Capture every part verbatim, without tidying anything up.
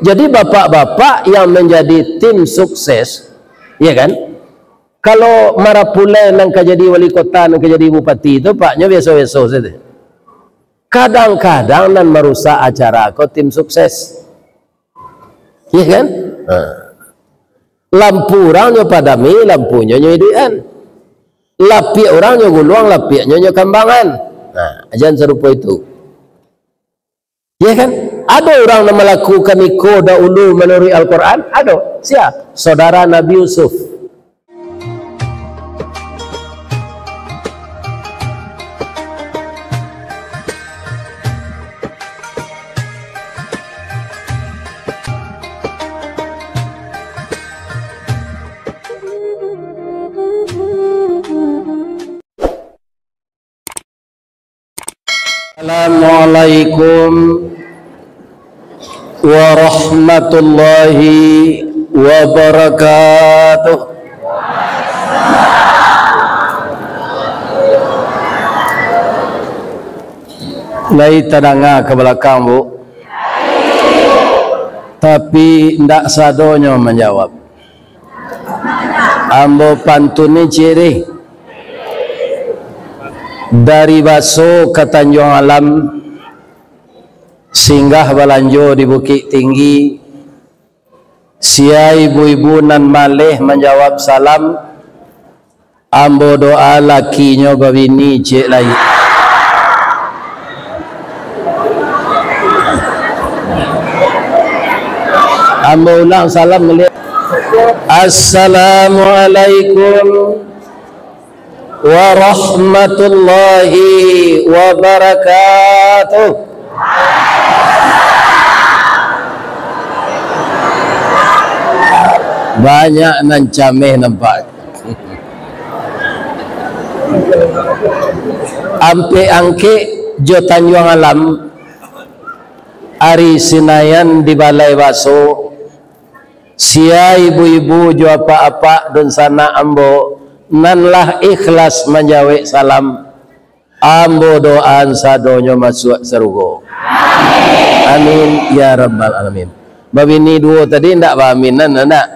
Jadi bapak-bapak yang menjadi tim sukses, ya kan? Kalau marapulai nan ka jadi wali kota, nan ka jadi bupati tu, paknyo biaso-biaso sajo. Kadang-kadang nan marusak acara ko tim sukses. Ya kan? Ha. Lampu urang nyo padami, lampunyo nyo iduikan. Lapiak urang nyo guluang, lapiaknyo nyo kambangan. Nah, jan sarupo itu. Ya kan? Ado urang nan malakukan iko dahulu manuruik Al-Quran? Ado. Sia? Saudara Nabi Yusuf. Assalamualaikum warahmatullahi wabarakatuh. Lai tadanga ka balakang, Bu? Tapi, ndak sadonyo manjawab. Ambo pantun ni, ciek deh. Dari Baso ka Tanjuang Alam, singgah balanjo di Bukik Tinggi, sia ibu-ibu nan maleh manjawab salam, ambo doa lakinyo babini ciek lai. Ambo ulang salam baliak. Assalamualaikum warahmatullahi wabarakatuh. Banyak nan cameh nampak. Ampek Angkek jo Tanjuang Alam, ari Sinayan di Balai Baso, sia ibu-ibu jo apak-apak dunsanak ambo nan lah ikhlas manjawek salam, ambo doaan sadonyo masuak sarugo. Amin, ya rabbal alamin. Babini duo tadi ndak baaminan, ndak?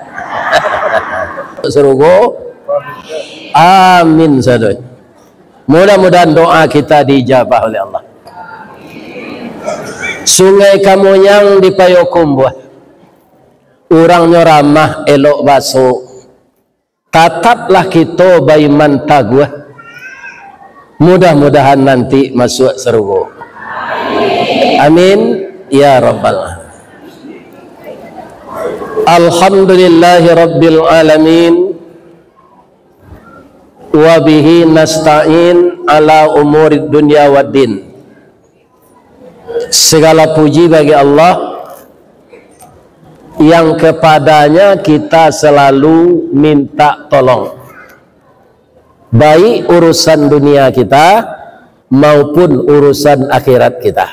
Sarugo. Amin sadonyo. Mudah-mudahan doa kita diijabah oleh Allah. Sungai Kamuyang di Payokumbuah. Urangnyo ramah, elok baso. Tataplah kito baiman taguah. Mudah-mudahan nanti masuak sarugo. Amin, ya rabbal alamin. Alhamdulillahi rabbil alamin. Wa bihi nasta'in ala umurid dunya waddin. Segala puji bagi Allah, yang kepadanya kita selalu minta tolong, baik urusan dunia kita maupun urusan akhirat kita.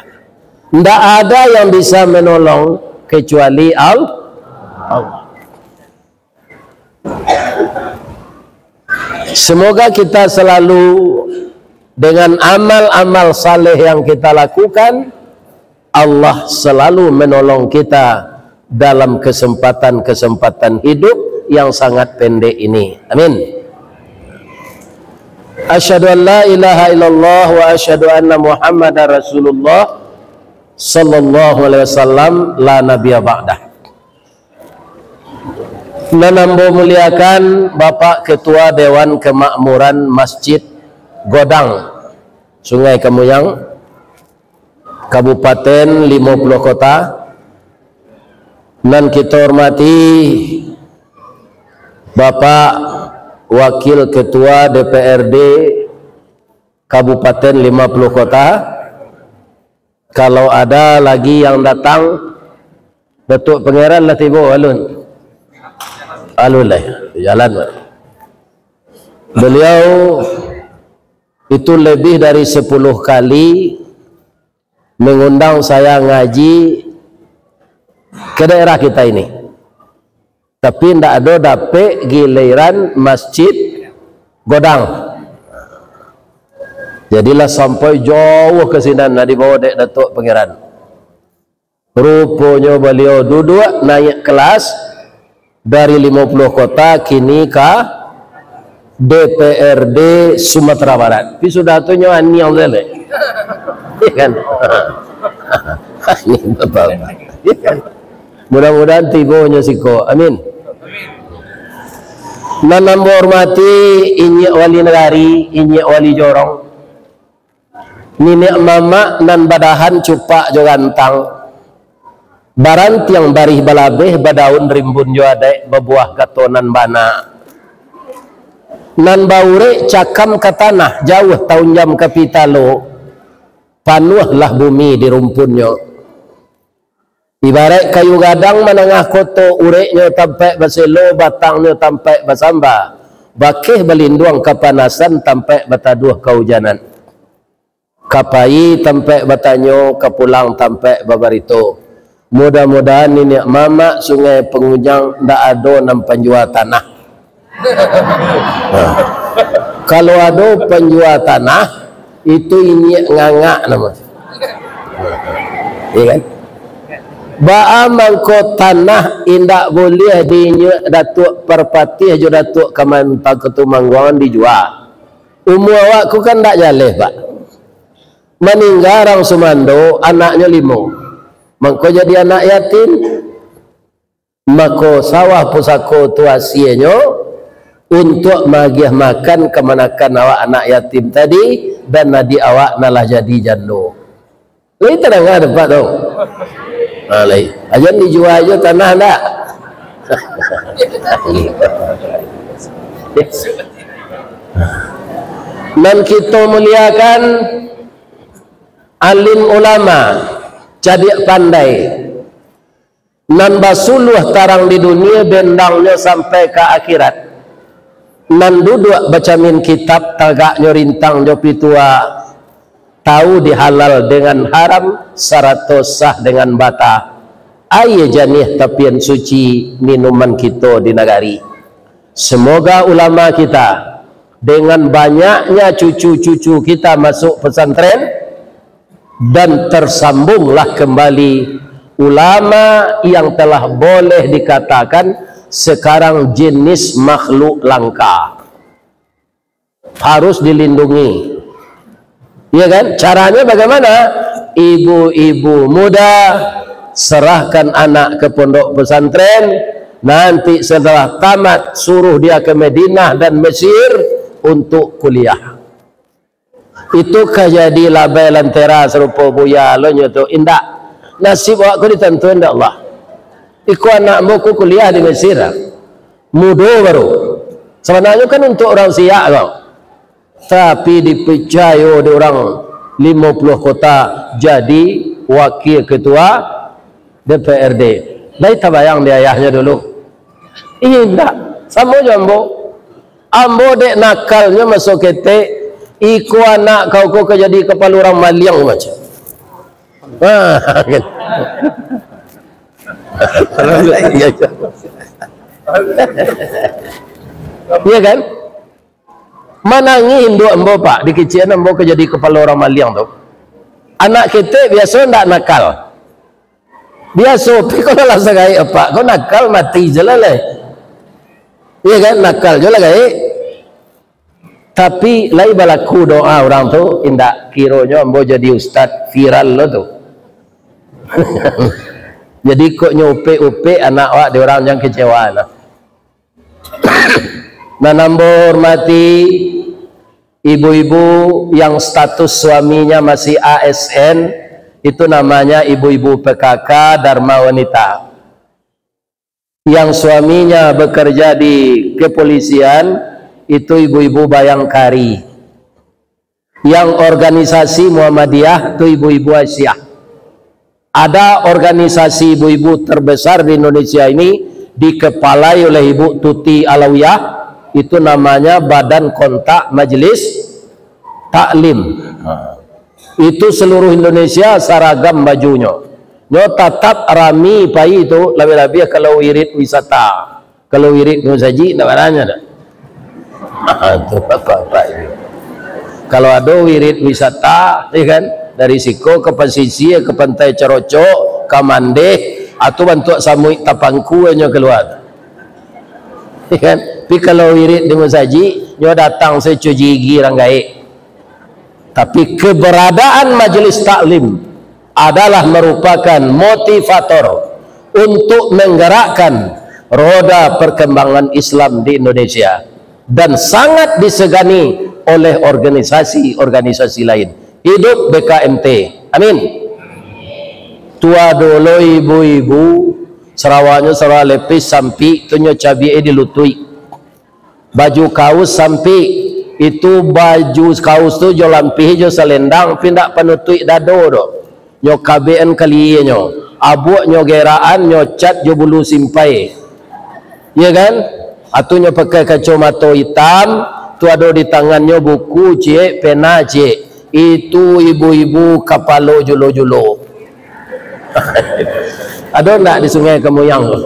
Ndak ada yang bisa menolong kecuali Al-, Allah. Semoga kita selalu, dengan amal-amal saleh yang kita lakukan, Allah selalu menolong kita dalam kesempatan-kesempatan hidup yang sangat pendek ini. Amin. Asyhadu an la ilaha illallah wa asyhadu anna Muhammadar Rasulullah sallallahu alaihi wasallam, la nabiyya ba'dah. Nan ambo muliakan Bapak Ketua Dewan Kemakmuran Masjid Godang, Sungai Kamuyang, Kabupaten Limo Puluah Kota. Nan kito hormati Bapak Wakil Ketua D P R D Kabupaten Limo Puluah Kota. Kalau ada lagi yang datang, Datuk Pangeran lah tibo, alun. Alun lah, jalan. Beliau itu lebih dari sepuluh kali mengundang saya ngaji ke daerah kita ini. Tapi ndak ado dapek giliran Masjid Godang. Jadilah sampai jauh ka sinan, lah dibawa dek Datuk Pangeran. Ruponyo baliau duduak naiak kelas dari limo puluah kota kini ka D P R D Sumatera Barat. Tapi sudah tu nyo aniang sajo. Iya kan? Aniang bapak-bapak. Iya kan? Mudah-mudahan tibonyo siko. Amin. Nan ambo hormati, inyiak wali nagari, inyiak wali jorong, niniak mamak nan badahan cupak jo gantang, barantiang barih balabeh, badaun rimbun jo adaik, babuah kato nan bana, nan baurek cakam ka tanah, jauah taunjam ka pitalo, panuahlah bumi di rumpunnyo. Ibaraik kayu gadang manangah koto, ureknyo tampaik baselo, batangnyo tampaik basamba, bakeh balinduang kapanasan, tampaik bataduah kaujanan. Ka pai tampaik batanyo, ka pulang tampaik babarito. Mudah-mudahan niniak mamak Sungai Pangujang ndak ado nan panjua tanah. Nah, kalau ado panjua tanah, itu inyiak ngangak namo. Iya kan? Baa mangko tanah indak buliah diinyiak Datuak Parpatiah jo Datuak Kaman-, Pakutumangguangan dijua. Umua awak ko kan ndak jaleh, Pak. Maningga rang sumando, anaknyo limo. Mangko jadi anak yatim. Mako, sawah pusako tu asianyo untuak maagiah makan kamanakan awak anak yatim tadi, dan adiak awak nan lah jadi jando. Lai tadanga dek Apak tu? Ha, lai. Ajan dijua jo tanah ndak? Nan kito muliakan, alim ulama, cadiak pandai, nan basuluah tarang di dunia, bendangnyo sampai ka akhirat. Nan duduak bacamin kitab, tagaknyo rintang jo pitua, tahu di halal dengan haram, sarato sah dengan bata. Aia janiah tapian suci, minuman kito di nagari. Semoga ulama kita, dengan banyaknya cucu-cucu kita masuk pesantren, dan tersambunglah kembali ulama yang telah boleh dikatakan sekarang jenis makhluk langka. Harus dilindungi. Iya kan? Caranya bagaimana? Ibu-ibu muda, serahkan anak ke pondok pesantren, nanti setelah tamat, suruh dia ke Madinah dan Mesir untuk kuliah. Itu ka jadi labai lentera sarupo Buya lo nyo tu? Indak. Nasib awak ko ditantuan dek Allah. Iko anak ambo ko kuliah di Mesir. Mudo baru. Sabananyo kan untuak urang siak ko. Tapi dipicayo dek urang limo puluah kota jadi wakil ketua D P R D. Lai tabayang di ayahnyo dulu? Indak. Samo jo ambo. Ambo dek nakalnyo maso ketek, iko anak kau ko ka jadi kapalo urang maliang macam. Ha, kan? Iya, iya. Iya kan? Manangih induak ambo, Pak, dikecekan ambo ka jadi kapalo urang maliang tu. Anak ketek biaso ndak nakal. Biaso, tapi kalau lah sagaek apak ko nakal, mati je lah, leh. Iya kan, nakal je lah gaek. Tapi lai balaku doa urang tu, indak, kironyo ambo jadi ustad viral lo tu. Jadi kok nyo upek-upek anak awak di urang, jan kecewa lah. Nan ambo hormati, ibu-ibu yang status suaminya masih A S N, itu namanya ibu-ibu P K K Dharma Wanita. Yang suaminya bekerja di kepolisian, itu ibu-ibu Bayangkari. Yang organisasi Muhammadiyah tu ibu-ibu Aisyah. Ada organisasi ibu-ibu terbesar di Indonesia ini, dikepalai oleh Ibu Tuti Alawiyah, itu namanya Badan Kontak Majelis Taklim. Ha. Itu seluruh Indonesia saragam bajunyo. Nyo tatap rami pai tu, labiah-labiah kalau wirid wisata. Kalau wirid musajik, ndak baranya dah. Ha, tu bapak-bapak ini. Kalau ado wirid wisata, ya kan, dari siko ke pasisia, ke Pantai Carocok, ka mandeh, atau bantuak samuik tapangku nyo kalua. Kan? Tapi kalau wirid di musajik, nyo datang seco jigi rang gaek. Tapi keberadaan majelis taklim adalah merupakan motivator untuk menggerakkan roda perkembangan Islam di Indonesia dan sangat disegani oleh organisasi-organisasi lain. Hidup B K M T. Amin. Tu ado lo ibu-ibu, sarawanyo sarawa lepis sampik, tu nyo cabiak di lutuik. Baju kaus sampik, itu baju kaus tu jo lampih jo salendang, tapi indak panutuik dado doh. Nyo kabekan kalienyo, abuak nyo gerakan, nyo cat jo bulu simpai. Iya kan? Atu nyo pakai kacomato itam, tu ado di tangannyo buku ciek, pena ciek. Itu ibu-ibu kapalo julo-julo. Ado ndak di Sungai Kamuyang tu?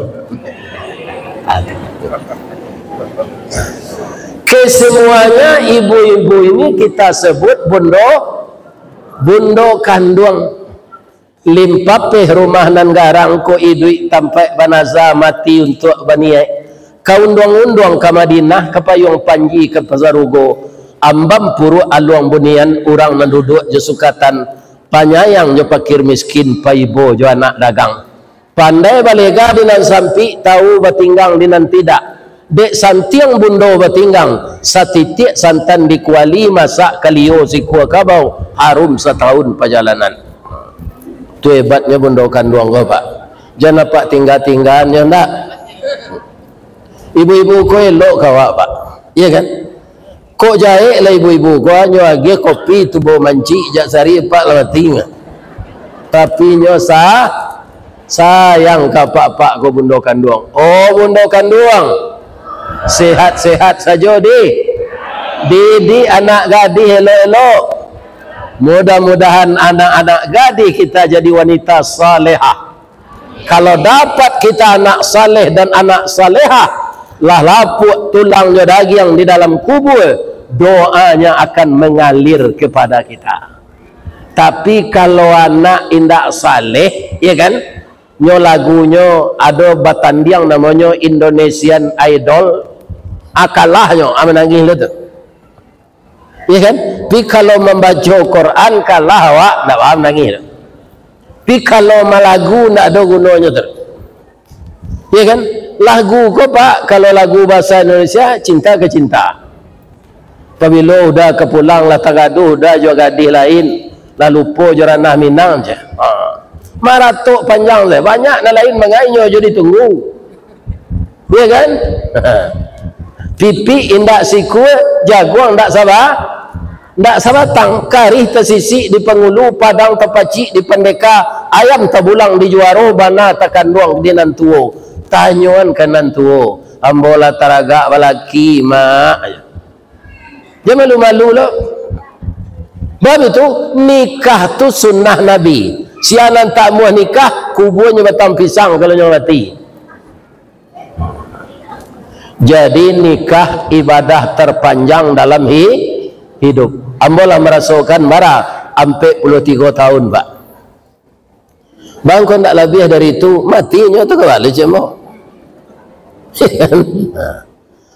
Kesemuanya ibu-ibu ini kita sebut bundo, bundo kanduang. Limpapeh rumah nan garang ko iduik tampaik banaza mati untuak baniaik. Ka unduang-unduang ka Madinah, ka payuang panji ka sarugo. Ambam puruak aluang bunian, urang nan duduak jo sukatan. Panyayang jo pakir miskin, paibo jo anak dagang. Pandai balega di nan sampik, tau batinggang di nan tidak. Dek santiang bundo batinggang, satitiak santan di kuali, masak kalio sikua kabau, harum satahun pajalanan. Tu hebatnyo bundo kanduang ko, Pak. Jan apak tingga-tinggaan nyo ndak. Ibu-ibu ko elok ka awak, Pak. Iya kan? Kok jahek lah ibu-ibu ko, nyo agiah kopi tubo mancik jak sari apak lah mati. Tapi nyo sa-, sayang ka apak-apak ko bundo kanduang. Oh, bundo kanduang, sehat-sehat sajo di, didik anak gadih elok-elok. Mudah-mudahan anak-anak gadih kita jadi wanita salehah. Kalau dapat kita anak saleh dan anak salehah, lah lapuak tulang jo dagiang di dalam kubua, doanya akan mengalir kepada kita. Tapi kalau anak indak saleh, ya kan, nyo lagunyo ado batandiang namonyo Indonesian Idol, ah, kalahnyo, ah, manangih lo tu. Iya kan? Tapi kalau mambaco Quran, kalah awak, ndak paham nangih tu. Tapi kalau malagu, ndak ado gunonyo tu. Iya kan? Lagu ko, Pak, kalau lagu bahasa Indonesia, cinta ke cinta. Pabilo udah ka pulang, lah tagaduh udah jo gadih lain, lah lupo jo ranah Minang, ceh. Ha. Maratok panjang, ceh. Banyak nan lain mangainyo jo ditunggu. Iya kan? Pipik indak sikua, jaguang ndak saba-, ndak sabatang, karih tasisik di pangulu, padang tapacik di pandeka, ayam tabulang di juaro, bana takanduang di nan tuo. Tanyoan ka nan tuo, ambo lah taragak balaki, Mak. Jan malu-malu lo. Bab itu, nikah tu sunnah Nabi. Sia nan tak amuah nikah, kubuanyo batang pisang kalau nyo mati. Jadi, nikah ibadah terpanjang dalam hi-, hidup. Ambo lah marasokan bara ampek puluah tigo tahun, Pak. Bang, kok ndak labiah dari itu, matinyo tu ka baliak, cek ambo.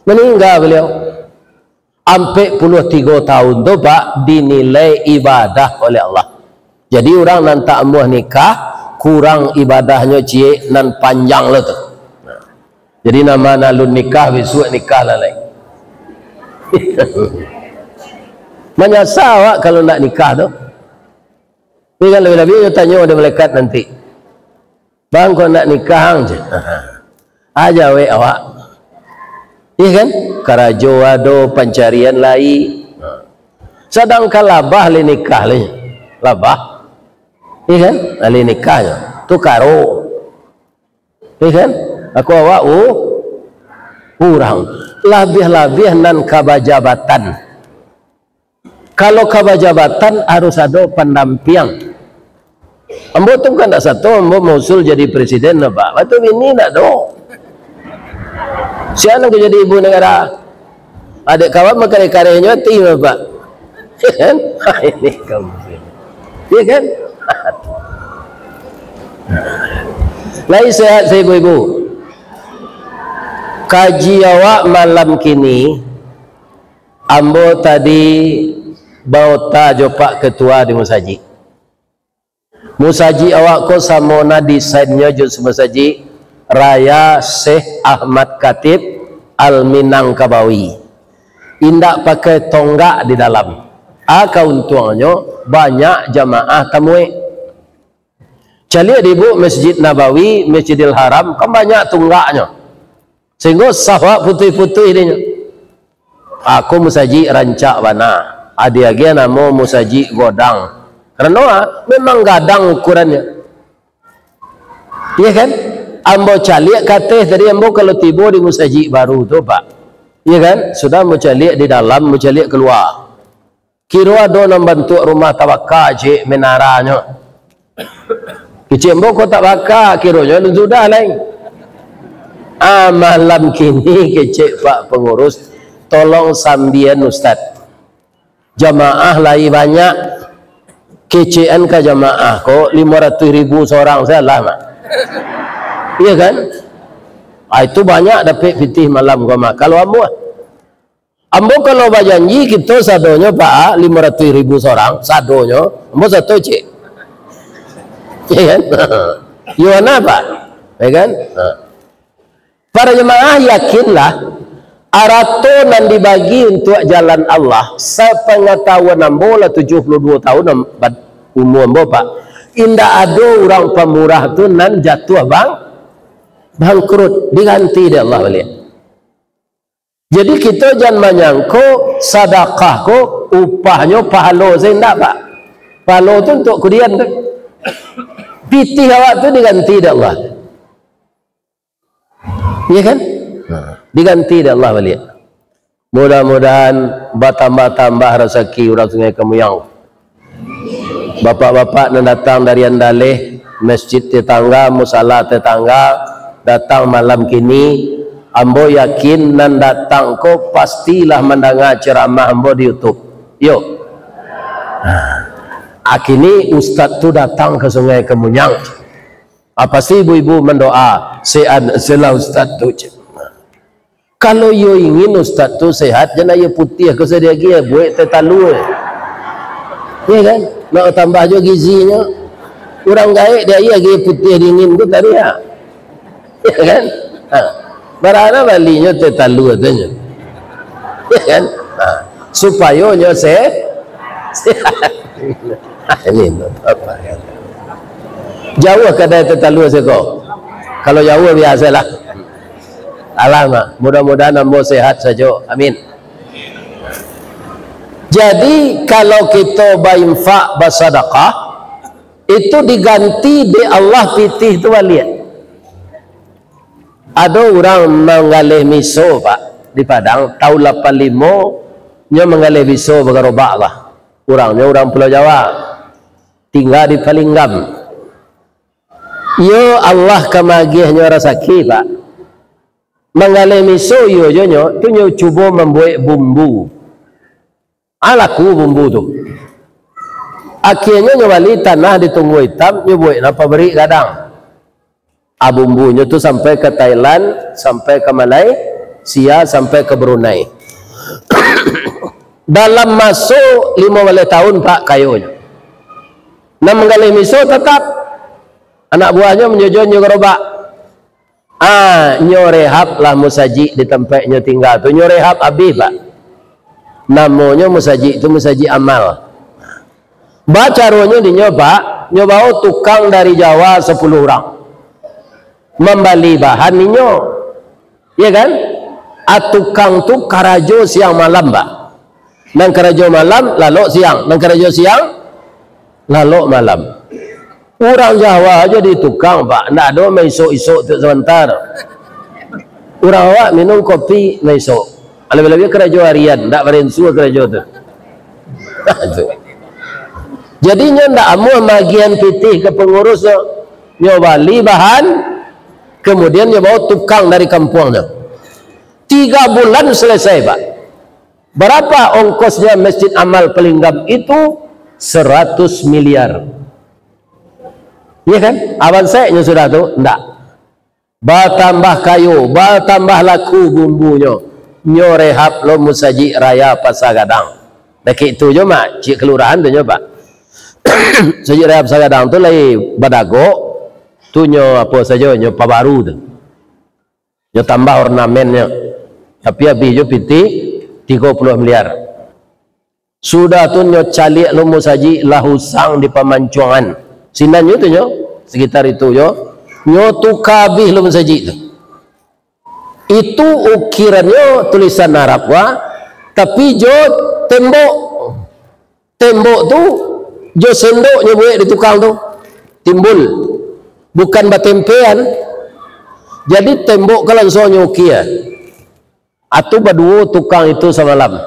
Maningga baliau. Ampek puluah tigo tahun tu, Pak, dinilai ibadah oleh Allah. Jadi, urang nan tak amuah nikah, kurang ibadahnyo ciek nan panjang lo tu. Jadi, nama nan alun nikah, bisuak nikah lah lai. Manyasa awak kalau ndak nikah tu. Tapi kan labiah-labiah nyo tanyo dek malaikat nanti. Bang, kok ndak nikah ang, ceh. Aja wek awak. Iya kan? Karajo ado, pancarian lai. Sadangkan labah lai nikah lai. Labah. Iya kan? Lai nikah nyo. Tu karo. Iya kan? Aku awak u-, urang. Labiah-labiah nan ka bajabatan. Kalau ka bajabatan, harus ado pandampiang. Ambo tu kan ndak sato, ambo mausul jadi presiden lah, Pak. Batu bini ndak ado. Sia nan ka jadi ibu negara? Adek kawan makareh-karehnyo ati, Pak. Kan? Ini kampung. Iya kan? Lai sehat, ibu-ibu? Kaji awak malam kini, ambo tadi baota jo Pak Ketua di musajik. Musajik awak ko samo na desainnyo jo musajik Raya Syekh Ahmad Khatib Al-Minangkabawi. Indak pakai tonggak di dalam. A, kauntuangnyo, banyak jamaah tamuik. Caliak di ibu Masjid Nabawi, Masjidil Haram, kan banyak tunggaknyo. Sahinggo saf awak putuih-putuih dinyo. Aku musajik rancak bana. Adi agiah namo musajik godang. Karano, ah, memang gadang ukurannyo. Iya kan? Ambo caliak ka ateh tadi, ambo kalau tibo di musajik baru tu, Pak. Iya kan? Sudah ambo caliak di dalam, ambo caliak kalua. Kiro ado nan bantuak rumah tabaka, cek, menaranyo. Kecek ambo ko tabaka, kironyo alun sudah lai. Ah, malam kini kecek Pak Pangurus, tolong sambian Ustaz. Jamaah lai banyak, kecekan ka jamaah ko limo ratuih ribu sorang salah, Mak. Iya kan? Ah, itu banyak dapek pitih malam ko, Mak. Kalau ambo, Ambo kalau bajanji, kito sadonyo, Pak, limo ratuih ribu sorang, sadonyo, ambo sato, cek. Ya kan? Yo, nah, Pak. Ya kan? Ha. Para jemaah, yakinlah, arato nan dibagi untuak jalan Allah, sapangatahuan ambo lah tujuah puluah duo tahun am-, bad-, umua ambo, Pak. Indak ado urang pamurah tu nan jatuah bang-, bangkrut, diganti dek Allah baliak. Jadi, kito jan manyangko sadakah ko upahnyo pahalo sajo, indak, Pak. Pahalo tu untuak kudian tu. Pitih awak tu diganti dek Allah. Iya kan? Ha. Diganti dek Allah baliak. Mudah-mudahan batambah-tambah rasaki urang Sungai Kamuyang. Bapak-bapak nan datang dari Andaleh, masjid tetangga, musala tetangga, datang malam kini, ambo yakin nan datang ko pastilah mandanga ceramah ambo di YouTube. Yo. Nah, kini ustaz tu datang ka Sungai Kamuyang. Ah, pasti ibu-ibu mandoa, "Sehat selah ustaz tu," cek. Kalau iyo ingin ustaz tu sehat, jan aia putiah ko sadiagi, buek teh talua. Ya kan? Nak tambah jo gizinyo. Urang gaek di aia aia putiah dingin tu tadi, ya. Ya kan? Ha. Barana balinyo teh talua tu nyo. Ya kan? Ha. Supayo nyo se-, sehat. Ah, ini tu, apa kan? Jauah kadai teh talua siko. Kalau jauah, biasolah. Alah, Mak. Mudah-mudahan ambo sehat sajo. Amin. Jadi, kalau kito bainfak, basadakah, itu diganti dek Allah pitih tu baliak. Ado urang manggaleh miso, Pak, di Padang, taun lapan limo, nyo manggaleh miso bagarobak, Pak. Urangnyo urang Pulau Jawa, tingga di Palinggam. Iyo Allah ka maagiahnyo rasaki, Pak. Manggaleh miso iyo jo nyo, tu nyo cubo mambuek bumbu. Ah, laku bumbu tu. Akhianyo nyo bali tanah di Tunggua Itam, nyo buek nan pabrik gadang. Ah, bumbunyo tu sampai ka Thailand, sampai ka Malaysia, sampai ka Brunei. Dalam maso limo baleh taun, Pak, kayonyo. Nan manggaleh miso tatap, anak buahnyo manjojo nyo garobak. Ah, nyo rehab lah musajik di tampek nyo tingga tu. Nyo rehab abih, Pak. Namonyo musajik tu Musajik Amal. Bacaronyo dinyo, Pak, nyo bao tukang dari Jawa sapuluah urang. Mambali bahan inyo. Ya kan? Ah, tukang tu karajo siang malam, Pak. Nan karajo malam, lalok siang. Nan karajo siang, lalok malam. Urang Jawa jadi tukang, Pak. Ndak ado maisok-isok tu sabanta. Urang awak minum kopi maisok. Labiah-labiah karajo harian, ndak barinsua karajo tu. Tu. Jadi, nyo ndak amuah magiahan pitih ka pangurus nyo. Nyo bali bahan, kamudian nyo bao tukang dari kampuangnyo. Tiga bulan salasai, Pak. Barapa ongkosnya Masjid Amal Palinggam itu? Saratus miliar. Iya kan? Aban sek nyo sudah tu, ndak. Batambah kayo, batambah laku bumbunyo. Nyo rehab lo Musajik Raya Pasa Gadang. Dakek tu jo mak, cik kelurahan tu nyo, Pak. Musajik Raya Pasa Gadang tu lai badagok, tu nyo apo sajo, nyo pabaru tu. Nyo tambah ornamennyo. Tapi abih jo pitih tigo puluah miliar. Sudah tu nyo caliak lo musajik lah usang di pamancuangan. Sinan nyo tu nyo, sekitar itu jo. Nyo tuka abih lo musajik tu. Itu ukirannyo tulisan Arab wa, tapi jo tembok. Tembok tu jo sendok nyo buek di tukang tu. Timbul. Bukan batempean. Jadi tembok ka langsung nyo ukia. Atu baduo tukang itu samalam.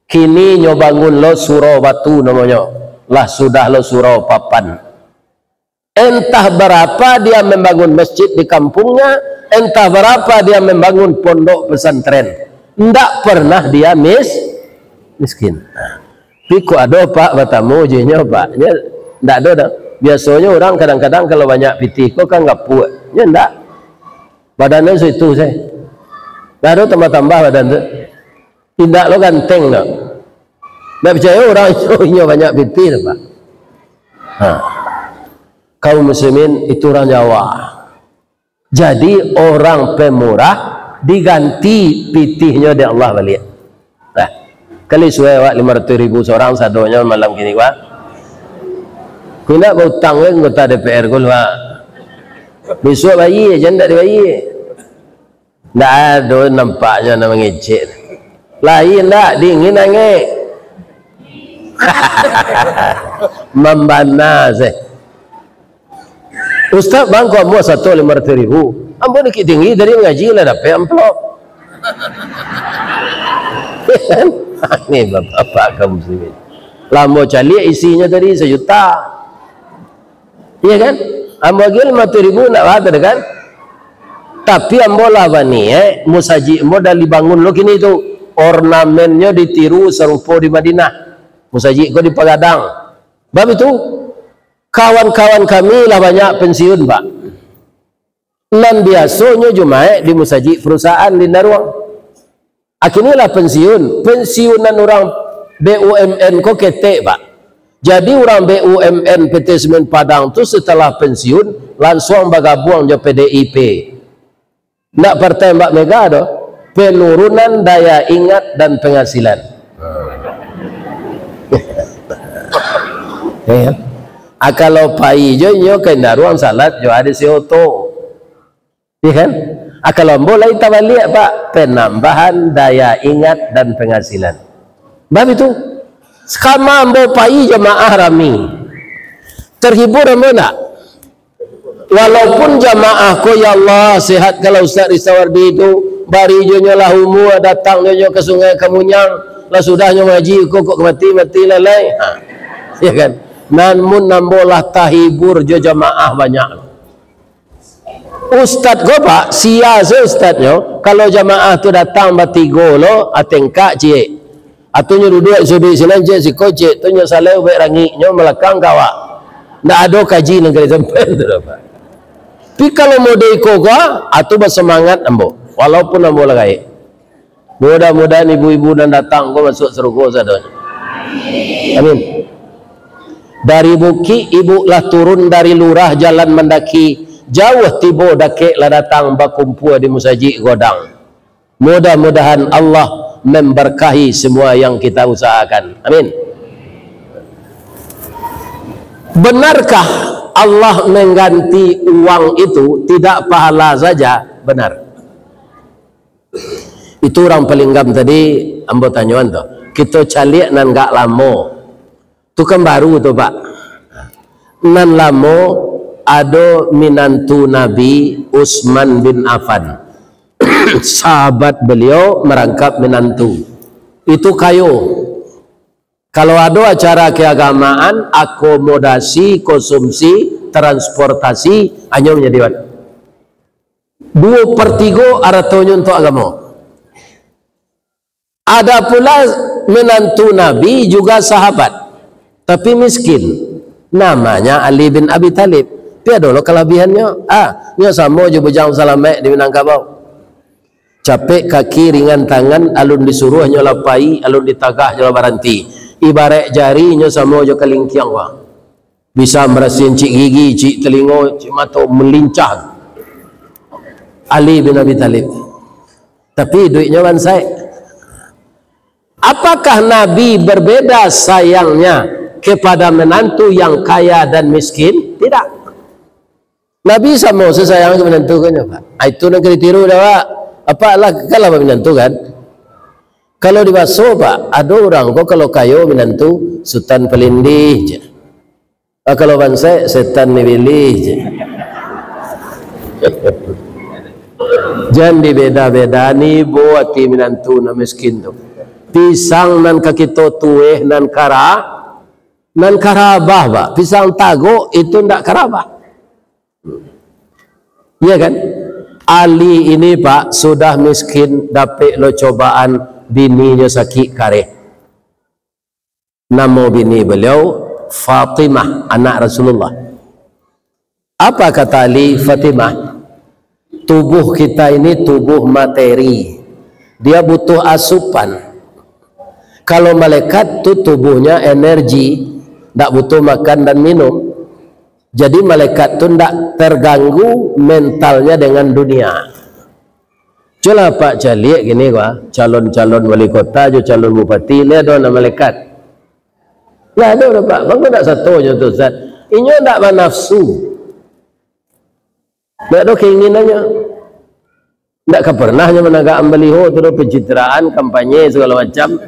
Kini nyo bangun lo surau batu namonyo. Lah sudah lo surau papan. Entah barapa dia membangun masjid di kampuangnya, entah barapa dia membangun pondok pesantren. Ndak pernah dia mis-, miskin. Nah, tapi kok ado, Pak, batamu jo inyo, Pak? Nyo ndak ado doh. Biasonyo urang kadang-kadang kalau banyak pitih ko kan gapuak. Nyo ndak. Badannyo saitu se. Ndak ado tambah-tambah badan tu. Indak lo ganteng doh. Ndak picayo urang inyo, inyo banyak pitih tu, Pak. Ha. Kaum muslimin, itu urang Jawa. Jadi, orang pemurah diganti pitihnyo dek Allah baliak. Nah, kali suai awak limo ratuih ribu surang sadonyo malam kini, Pak. Kau indak bautang ka anggota D P R ko, Pak. Bisuak bayia, jan indak dibayia. Ndak ado nampaknyo nan mangecek. Lai ndak, dingin angek. Mambana se. Ustaz, bang, ko ambo sato limo ratuih ribu. Ambo Bukittinggi tadi mangaji lah dapek amplop. Ni bapak-bapak kaum muslimin. Lah ambo caliak isinyo tadi sajuta. Iya kan? Ambo agiah limo ratuih ribu ndak baa tu kan? Tapi ambo lah baniaik, musajik ambo lah dibangun lo kini tu. Ornamennyo ditiru sarupo di Madinah. Musajik ko dipagadang. Bab itu, kawan-kawan kami lah banyak pensiun, Pak. Nan biasonyo Jumaik di musajik perusahaan di Naruang. Akini lah pensiun, pensiunan urang B U M N ko ketek, Pak. Jadi urang B U M N P T Semen Padang tu setelah pensiun, lansuang bagabuang jo P D I P. Ndak partai Mbak Mega doh, penurunan daya ingat dan penghasilan. Ya. Ah, kalau pai jo inyo ka Indaruang salat jo ado si oto. Iya kan? Ah, kalau ambo lai tabaliak, Pak, penambahan daya ingat dan penghasilan. Bab itu, sakama ambo pai jamaah rami. Terhibur ambo ndak? Walaupun jamaah ko, ya Allah, sehatkanlah Ustaz Ristawardi tu, bari jo nyo lah umua, datang jo nyo ka Sungai Kamunyang, lah sudah nyo ngaji ko, kok mati-mati lalai. Ha. Ya kan? Namun ambo lah tahibur jo jamaah banyak. Ustaz ko, Pak, sia se ustaznyo, kalau jamaah tu datang batigo lo, atengkak ciek. Atau nyo duduak suduik sinan, ciek siko, ciek tu nyo salai ubek rangik, nyo malakang ka awak. Ndak ado kaji nan ka disampaian tu doh, Pak. Tapi kalau model iko ko, atu basamangat ambo, walaupun ambo lah gaek. Mudah-mudahan ibu-ibu nan datang ko masuak sarugo sadonyo. Amin. Dari bukik ibu lah turun, dari lurah jalan mandaki, jauah tibo dakek lah datang, bakumpua di musajik godang. Mudah-mudahan Allah memberkahi semua yang kita usahakan. Amin. Benarkah Allah mengganti uang itu tidak pahala saja? Benar. Itu urang Palinggam tadi ambo tanyoan tu. Kito caliak nan agak lamo. Tu kan baru tu, Pak. Nan lamo ado minantu Nabi, Utsman bin Affan. Sahabat beliau merangkap minantu. Itu kayo. Kalau ado acara keagamaan, akomodasi, konsumsi, transportasi, hanyo manjadi duo per tigo aratonyo untuak agamo. Ada pula minantu Nabi juga sahabat, tapi miskin. Namanya Ali bin Abi Thalib. Tapi ado lo kalabihannyo. Ah, nyo samo jo Bujang Salamaik di Minangkabau. Capek kaki, ringan tangan, alun disuruah nyo lah pai, alun ditagah nyo lah baranti. Ibaraik jari nyo samo jo kalingkiang, wah. Bisa marasihan cik gigi, cik talingo, cik mato, malincah. Ali bin Abi Thalib. Tapi duitnyo bansaik. Apakah Nabi berbeda sayangnya kepada menantu yang kaya dan miskin? Tidak. Nabi samo sasayang ka minantu kan, Pak? Ah, itu nan ka ditiru dah, Pak. Apak lah, kan lah minantu kan? Kalau di baso, Pak, ado urang ko kalau kayo minantu, Sutan Palindih je. Ah, kalau bansaik, setan ni bilih je. Jan dibeda-beda ni, bo, ati minantu nan miskin tu. Pisang nan ka kito tueh nan kara, nan karabah, Pak. Pisang tagok itu ndak karabah. Iya kan? Ali ini, Pak, sudah miskin, dapek lo cobaan, bininyo sakik kareh. Namo bini beliau Fatimah, anak Rasulullah. Apa kata Ali, Fatimah, tubuh kita ini tubuh materi. Dia butuh asupan. Kalau malaikat tu tubuhnya energi, ndak butuh makan dan minum. Jadi malaikat tu ndak terganggu mentalnya dengan dunia. Cubolah Pak caliak kini ko, calon-calon wali kota jo calon bupati, lai ado nan malaikat? Lah ado dah, Pak. Mangko ndak sato nyo tu, Ustaz. Inyo ndak banafsu. Ndak ado keinginannyo. Ndak ka pernah nyo managakkan baliho tu doh, pencitraan, kampanye, sagalo macam.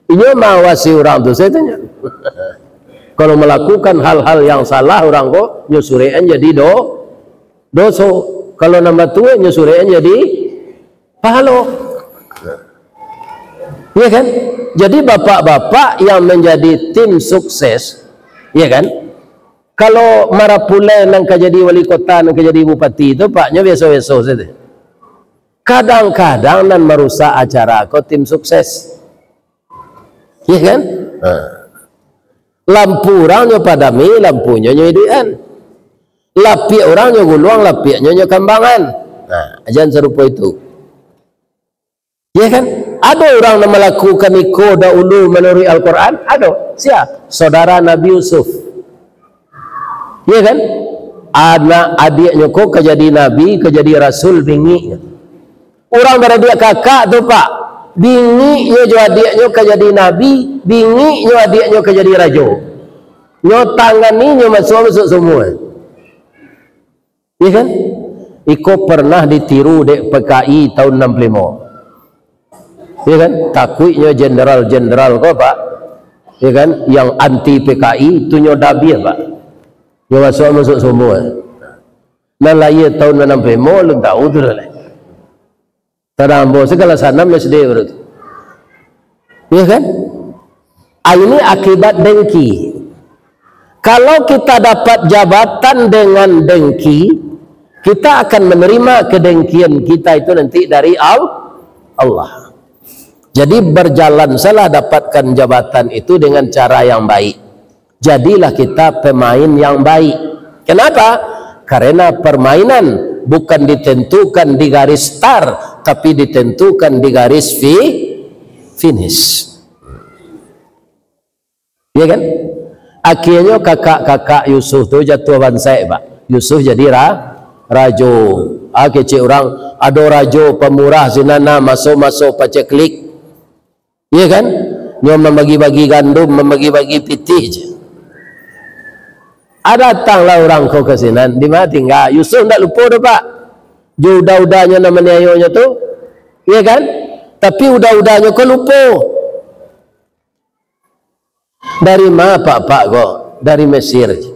Inyo maawasi urang tu, saya tanya. Kalau melakukan hal-hal yang salah urang ko, nyo surekan jadi do-, doso. Kalau nan batua, nyo surekan jadi pahalo. Ya kan? Jadi bapak-bapak yang menjadi tim sukses, ya kan? Kalau marapulai nan ka jadi wali kota, nan ka jadi bupati tu, Pak, nyo biaso-biaso sajo. Kadang-kadang nan marusak acara ko tim sukses. Ya kan? Ha. Lampu urang nyo padami, lampunyo nyo iduikan. Lapiak urang nyo guluang, lapiaknyo nyo kambangan. Nah, jan sarupo itu. Ya kan? Ado urang nan malakukan iko dahulu manuruik Al-Quran? Ado. Sia? Saudara Nabi Yusuf. Ya kan? Anak adiaknyo ko ka jadi nabi, ka jadi rasul, bingiknyo. Urang baradiak kakak tu, Pak, bingiknyo jo adiaknyo ka jadi nabi, bingiknyo adiaknyo ka jadi rajo. Nyo tangani, nyo masuak, masuak sumua. Ya kan? Iko pernah ditiru dek P K I tahun enam puluh lima. Ya kan? Takuiknyo jenderal-jenderal ko, Pak, ya kan, yang anti P K I tu nyo dabiah, Pak. Nyo masuak, masuak sumua. Nan lahia tahun enam puluh lima, alun tahu tu doh lai. Tadang ambo sagalo sanam S D baru tu. Ya kan? Ah, ini akibat dengki. Kalau kita dapat jabatan dengan dengki, kita akan menerima kedengkian kita itu nanti dari Al-, Allah. Jadi, berjalan salah dapatkan jabatan itu dengan cara yang baik. Jadilah kita pemain yang baik. Kenapa? Karena permainan bukan ditentukan di garis start, tapi ditentukan di garis fi-, finish. Ya kan? Akhirnyo kakak-kakak Yusuf tu jatuah bansaik, Pak. Yusuf jadi ra-, rajo. Ah, kecek urang, ado rajo pamurah sinan nah, maso-maso paceklik. Iya kan? Nyo mambagi-bagi gandum, mambagi-bagi pitih je. Ah, datanglah urang ko ka sinan, di ma tingga? Yusuf ndak lupo doh, Pak. Jo uda-udanyo nan maniayonyo tu. Iya kan? Tapi uda-udanyo ko lupo. Dari ma apak-apak ko? Dari Mesir je.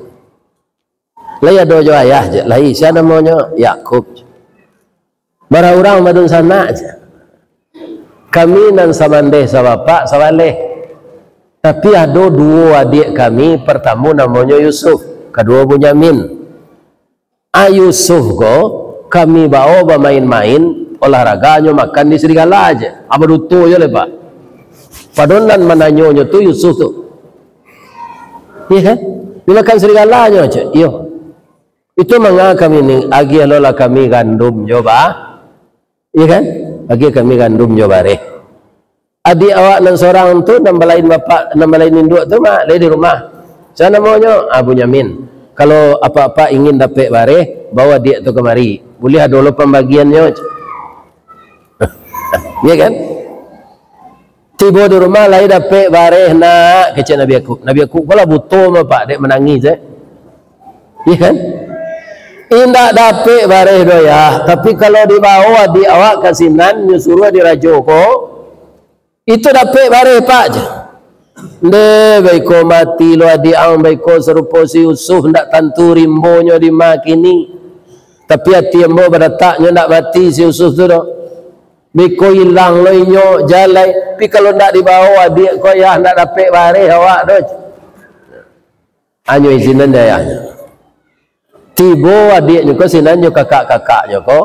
Lai ado jo ayah je, lai. Sia namonyo? Yakub. Bara urang badunsanak je. Kami nan samandeh sabapak sabaleh. Tapi ado duo adiak kami, partamo namonyo Yusuf, kaduo Bunyamin. A Yusuf ko kami bao bamain-main, olahraganyo makan di serigala je. A, baduto je lai, Pak. Padahal nan mananyonyo tu Yusuf tu. Iya kan? Dimakan serigalanyo, cek. Iyo. Itu manga kami ni, agiah lo lah kami gandum jo ba-, iya kan? Agiah kami gandum jo bareh. Adiak awak nan sorang tu, nan balain bapak, nan balain induak tu, mak, lai di rumah. Sia namonyo? Ah, Bunyamin. Kalau apak-apak ingin dapek bareh, bawa adiak tu kamari. Buliah ado lo pambagiannyo, cek. Iya kan? Tibo di rumah, "Lai dapek bareh, Nak?" kecek Nabi Yakub. Nabi Yakub ko lah buto mah, Pak, dek manangih, eh. Iya kan? "Indak dapek bareh doh, Yah. Tapi kalau dibawo adiak awak ka sinan, nyo suruah dek rajo ko, itu dapek bareh, Pak," cek. "Ndeh, baiko mati lo adiak ang, baiko sarupo si Yusuf, ndak tantu rimbonyo di ma kini. Tapi ati ambo badataknyo ndak mati si Yusuf tu doh. Biko ilang lo inyo jalai, tapi kalau ndak dibawo adiak ko, Yah, ndak dapek bareh awak doh." Anyo izinan dek ayahnyo. Tibo adiaknyo ko sinan jo kakak-kakaknyo ko,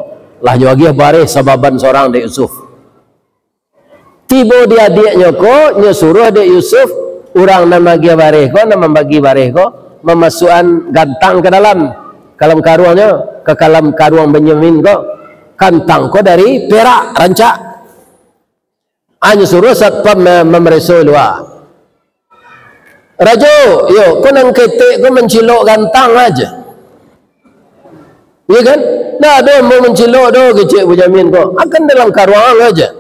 lah nyo agiah bareh sababan sorang dek Yusuf. Tibo di adiaknyo ko, nyo suruah dek Yusuf, urang nan magiah bareh ko, nan mambagi bareh ko, mamasuakan gantang ka dalam, ka dalam karuangnyo, ka dalam karuang Benyamin ko. Gantang ko dari perak rancak. Ah, nyo suruah satpam ma-, mamareso lua. "Rajo, iyo, ko nan ketek ko mancilok gantang aja." Iya kan? "Ndak ado ambo mancilok doh," kecek Bunyamin ko. "Akan dalam karuang aja.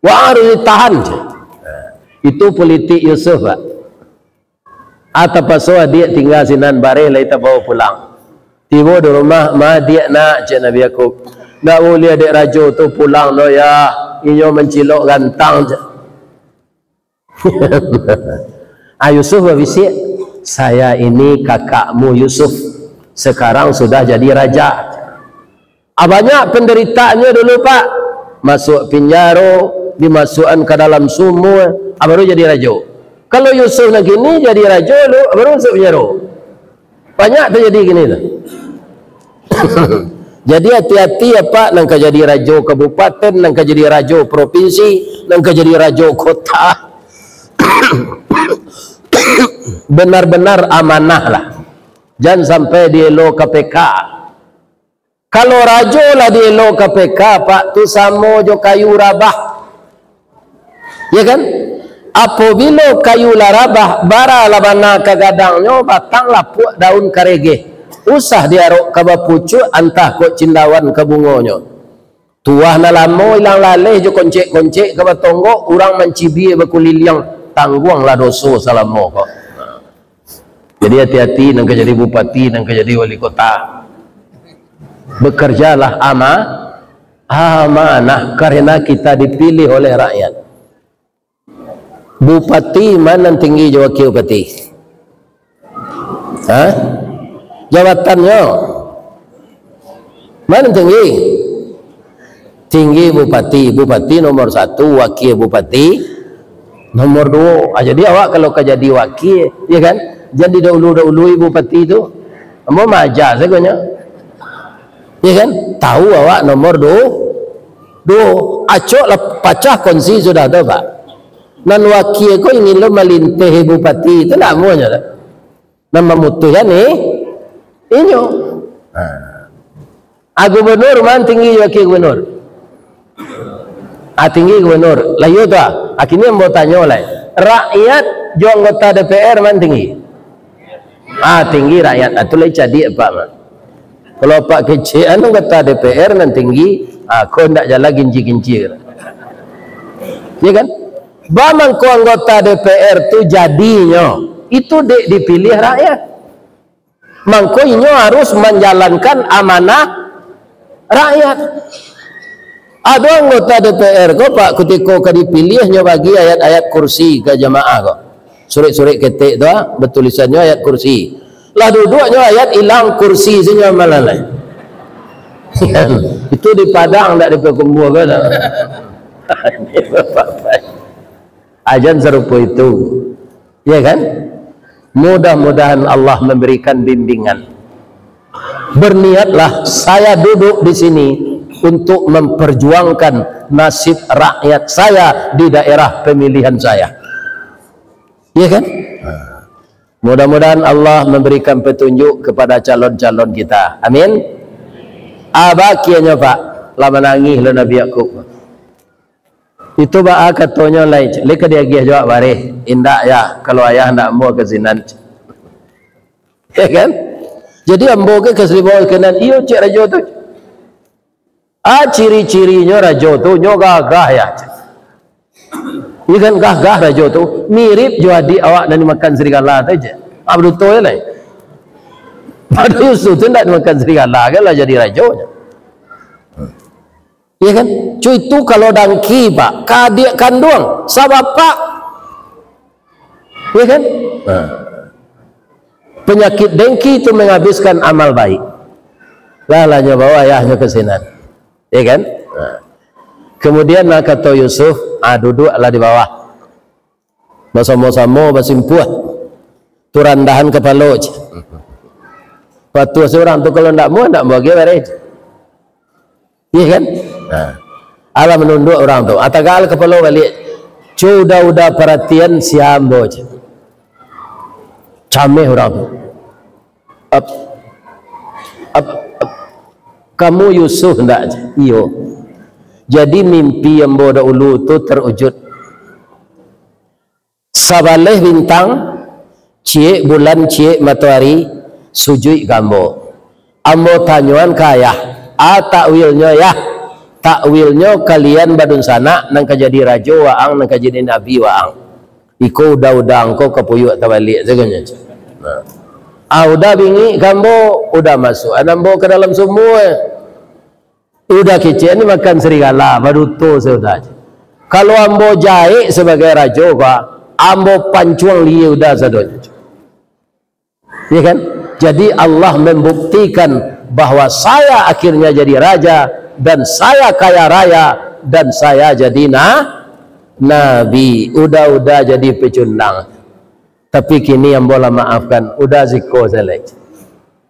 Wah, harus ditahan," cek. Itu politik Yusuf, Pak. Ah, tapaso adiak tingga sinan, bareh lai tabawo pulang. Tibo di rumah, "Ma adiak, Nak?" cek Nabi Yakub. "Ndak buliah dek rajo tu pulang doh, Yah. Inyo mancilok gantang," cek. Ah, Yusuf babisiak, "Saya ini kakakmu Yusuf, sekarang sudah jadi raja." Ah, banyak pandaritaannyo dulu, Pak. Masuak pinjaro, dimasuakan ka dalam sumua, ah, baru jadi rajo. Kalau Yusuf nan kini jadi rajo dulu, ah, baru masuak pinjaro. Banyak tajadi kini tu. Jadi, ati-ati, Pak, nan ka jadi rajo kabupaten, nan ka jadi rajo propinsi, nan ka jadi rajo kota. Benar-benar amanah lah. Jan sampai dielo K P K. Kalau rajo lah dielo K P K, Pak, tu samo jo kayu rabah. Ya kan? Apobilo kayu lah rabah, bara lah bana ka gadangnyo, batang lapuak, daun karegeh. Usah diarok ka bapucuak, antah kok cindawan ka bungonyo. Tuah nan lamo ilang laleh jo koncek-koncek ka batonggok, urang mancibia bakuliliang, tangguanglah doso salamo ko. Jadi, hati-hati nan ka jadi bupati, nan ka jadi wali kota. Bekerjalah ama-, amanah, karena kita dipilih oleh rakyat. Bupati ma nan tinggi jo wakil bupati? Ha? Jabatannyo. Ma nan tinggi? Tinggi bupati. Bupati nomor satu, wakil bupati nomor duo. Ah, jadi awak kalau ka jadi wakil, ya kan? Jan didahulu-dahului bupati tu. Ambo maaja sagonyo. Ya kan? Tahu awak nomor du-, duo. Acok lah pacah kongsi sudah tu, Pak. Nan wakil ko ingin lo malinteh bupati, itu ndak amuahnyo tu. Nan mamutuihkan ni, inyo. Ha. Ah, gubernur, ma nan tinggi wakil gubernur? Ah, tinggi gubernur. Lah iyo tu, ah. Ah, kini ambo tanyo lai. Rakyat jo anggota D P R ma nan tinggi? Ah, tinggi rakyat. Ah, tu lai cadiak, Pak, mah. Kalau Pak kecek, anu, anggota D P R nan tinggi, ah, ko ndak jalan gincir-gincir. Ya kan? Ba mangko anggota D P R tu jadinyo, itu dek dipilih rakyat. Mangko inyo harus manjalankan amanah rakyat. Ado anggota D P R ko, Pak, kutiko ka dipilih, nyo bagi ayat-ayat kursi ka jamaah ko. Surek-surek ketek tu, ah, batulisannyo ayat kursi. Lah duduaknyo ayat ilang, kursi sinyo malalai. Itu di Padang, ndak di Payakumbuah ko tu. Ajan sarupo itu. Ya kan? Mudah-mudahan Allah memberikan bimbingan. Berniatlah saya duduk di sini untuk memperjuangkan nasib rakyat saya di daerah pemilihan saya. Ya kan? Mudah-mudahan Allah memberikan petunjuk kepada calon-calon kita. Amin. Abakianyo, Pak, lah manangih lo Nabi Yakub. Itu baa katonyo lai, lai ka diagiah juo bareh. Indak ya, kalau ayah ndak ambo ka sinan. Ya kan? Jadi ambo ke ka Saribawa ka nan, iyo cek rajo tu. Ah, ciri-cirinyo rajo tu, nyo gagah ya. Iya kan, gagah rajo tu, mirip jo adik awak nan dimakan serigala tu je. Ah, baduto je lai. Padahal Yusuf tu ndak dimakan serigala, kan lah jadi rajo. Iya kan? Cu itu kalau dangki, Pak, ka adik kanduang, sabapak. Iya kan? Nah. Penyakit dengki itu menghabiskan amal baik. Lah, lah nyo bawa ayahnyo ka sinan. Iya kan? Nah. Kemudian, nah, kato Yusuf, "Ah, duduaklah di bawah. Basamo-samo basimpuah. Tu randahan kapalo," cek. Patuah se urang tu, kalau ndak muah, ndak muah ge bareh. Iya kan? Nah. Alah manunduak urang tu. Atagak kapalo baliak. Cu uda-uda paratian sia ambo, cek. Cameh urang tu. Ap, ap, ap, kamu Yusuf ndak? Iyo. Jadi mimpi ambo dahulu tu terwujud. Sabaleh bintang, ciek bulan, ciek matoari, sujuik ka ambo. Ambo tanyoan ka ayah, a takwilnyo yah, takwilnyo kalian badunsanak nan ka jadi rajo waang, nan ka jadi nabi waang. Iko uda-uda angko ka puyuak tabaliak sagonyo. Nah. Ah, uda bingik ka ambo, uda masuak an ambo ka dalam sumua. Uda kecek ni makan serigala, baduto se uda. Kalau ambo jahek sabagai rajo ko, ambo pancuang lihia uda sadonyo. Ya kan? Jadi Allah membuktikan bahwa saya akhirnya jadi raja dan saya kaya raya dan saya jadi na-, nabi. Uda-uda jadi pecundang. Tapi kini ambo lah maafkan, uda siko se lai.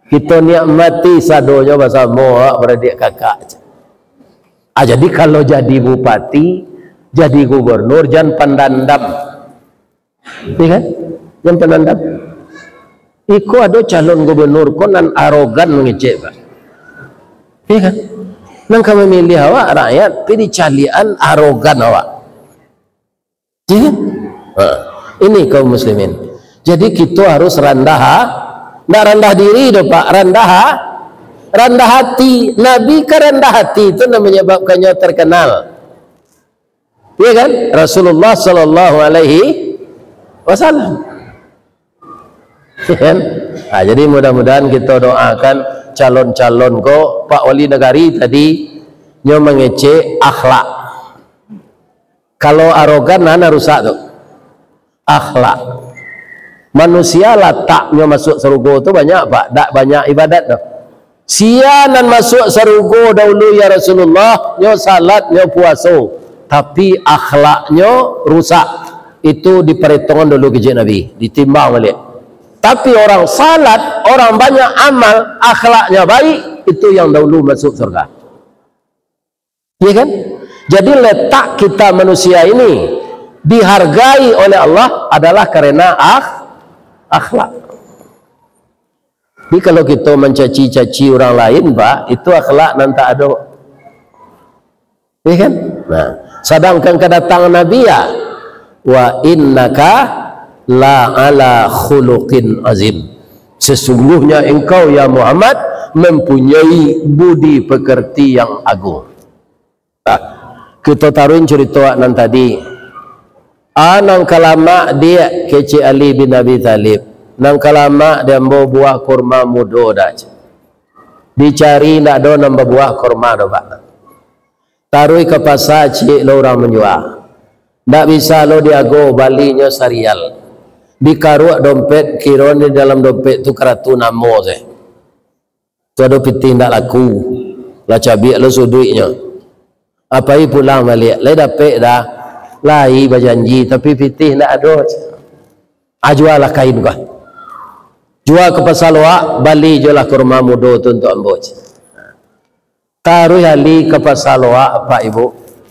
Kito nikmati sadonyo basamo, awak baradiak kakak. Ah, jadi kalau jadi bupati, jadi gubernur, jan pandandam. Ya kan? Jan pandandam. Iko ado calon gubernur ko nan arogan mangecek, Pak. Ya kan? Nan ka mamiliah awak rakyat, tapi dicaliakan arogan awak. Iya kan? Ha. Ini kaum muslimin. Jadi kito harus randah ha-, ndak randah diri doh, Pak, randah ha-, randah hati. Nabi ka randah hati, itu nan manyababkannyo terkenal. Iya kan? Rasulullah sallallahu alaihi wasallam. Iya kan? Nah, jadi mudah-mudahan kito doakan calon-calon ko, Pak Wali Nagari tadi, nyo mangecek akhlak. Kalau arogan, nah, nan rusak tu. Akhlak. Manusia lataknyo masuak sarugo tu banyak, Pak. Dak banyak ibadat tu. Sia nan masuak sarugo dahulu, ya Rasulullah, nyo salat, nyo puaso. Tapi akhlaknyo rusak. Itu diparetongan dulu kecek Nabi. Ditimbang baliak. Tapi orang salat, orang banyak amal, akhlaknya baik, itu yang dahulu masuk surga. Iya kan? Jadi letak kita manusia ini dihargai oleh Allah adalah karena akh-, akhlak. Jadi kalau kita mencaci-caci orang lain, Pak, itu akhlak nan tak ada. Iya kan? Nah, sedangkan kedatangan Nabi ya, "Wa innaka la ala khuluqin azim." Sesungguhnya engkau, ya Muhammad, mempunyai budi pekerti yang agung. Nah, kita taruhin cerita nan tadi. Ah, nan kalamak diak kecek Ali bin Abi Thalib. Nan kalamak diambo buah kurma mudo dak. Dicari ndak ado nan babuah kurma do, Pak. Taruih ka pasa, ciek lo urang manjua. Ndak bisa lo diago, balinyo sarial. Dikaruak dompet, kiron di dalam dompet tu karatu namo se. Tu ado pitih ndak laku. Lah cabiak lo suduiknyo. Apai pulang baliak, lai dapek dah. Lai bajanji, tapi pitih ndak ado. Ah, jualah kain ko. Jua ka pasa loak, bali jolah kurma mudo tu untuak ambo. Taruih Ali ka pasa loak, Pak Ibu.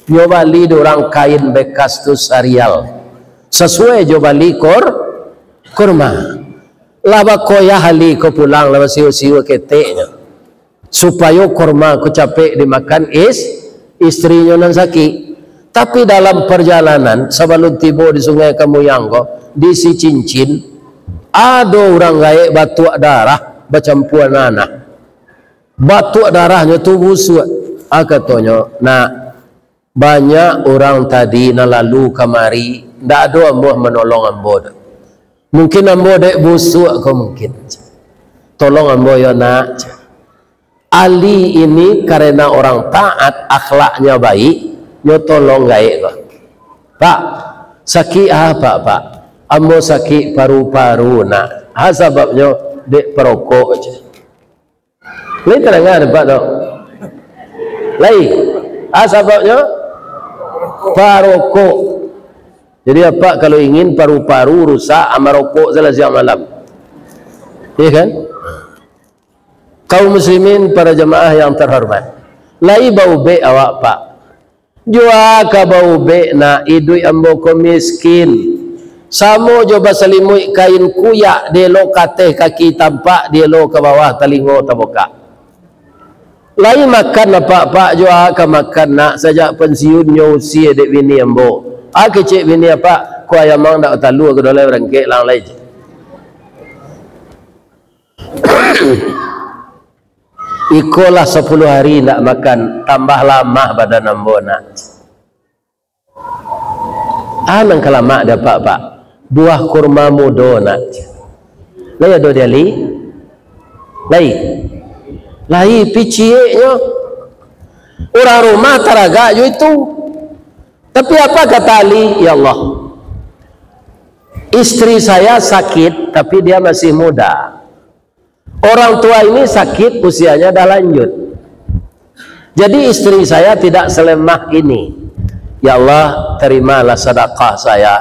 Nyo bali di urang kain bekas tu sarial. Sasuai jo bali kur-, kurma. Lah bakoyah Ali ko pulang, lah basiwa-siwa keteknyo, supayo kurma ko capek dimakan is-, istrinyo nan sakik. Tapi dalam parjalanan, sabalun tibo di Sungai Kamuyang ko, di Sicincin, ado urang gaek batuak darah bacampua nanah. Batuak darahnyo tu busuak. Ah, katonyo, "Nak, banyak urang tadi nan lalu kamari, ndak ado ambo manolong ambo tu. Mungkin ambo dek busuak ko mungkin. Tolong ambo yo, Nak." Ali ini karena orang taat, akhlaknya baik, nyo tolong gaek ko. "Pak, sakik apa, Pak?" "Ambo sakik paru-paru, Nak." "Ha, sababnyo?" "Dek parokok," ceh. Lai tadanga dek Apak tu? Lai. Ah, sababnyo? Parokok. Jadi, Apak kalau ingin paru-paru rusak, ah, marokok sajolah siang malam. Iya kan? Kaum muslimin, para jamaah yang terhormat. Lai baubek awak, Pak? Jo a ka baubek, Nak, iduik ambo ko miskin. Samo jo basalimuik kain kuyak, dielo ka ateh kaki tampak, dielo ka bawah talingo tabukak. Lai makan apak-apak, jo a ka makan, Nak, sajak pansiun nyo usie dek bini ambo. A kecek bini apak, ko ayam ang ndak batalua, ko dolai barangkek lang lai. Iko lah sapuluah hari ndak makan, tambah lamah badan ambo, Nak. Ah, nan ka lamak dek apak-apak? Buah kurma mudo, Nak. Lai ado di Ali? Lai? Lai, pi cieknyo. Urang rumah taragak jo itu. Tapi apa kata Ali? "Ya Allah, istri saya sakit, tapi dia masih muda. Orang tua ini sakit, usianya dah lanjut. Jadi istri saya tidak selemah ini. Ya Allah, terimalah sedekah saya."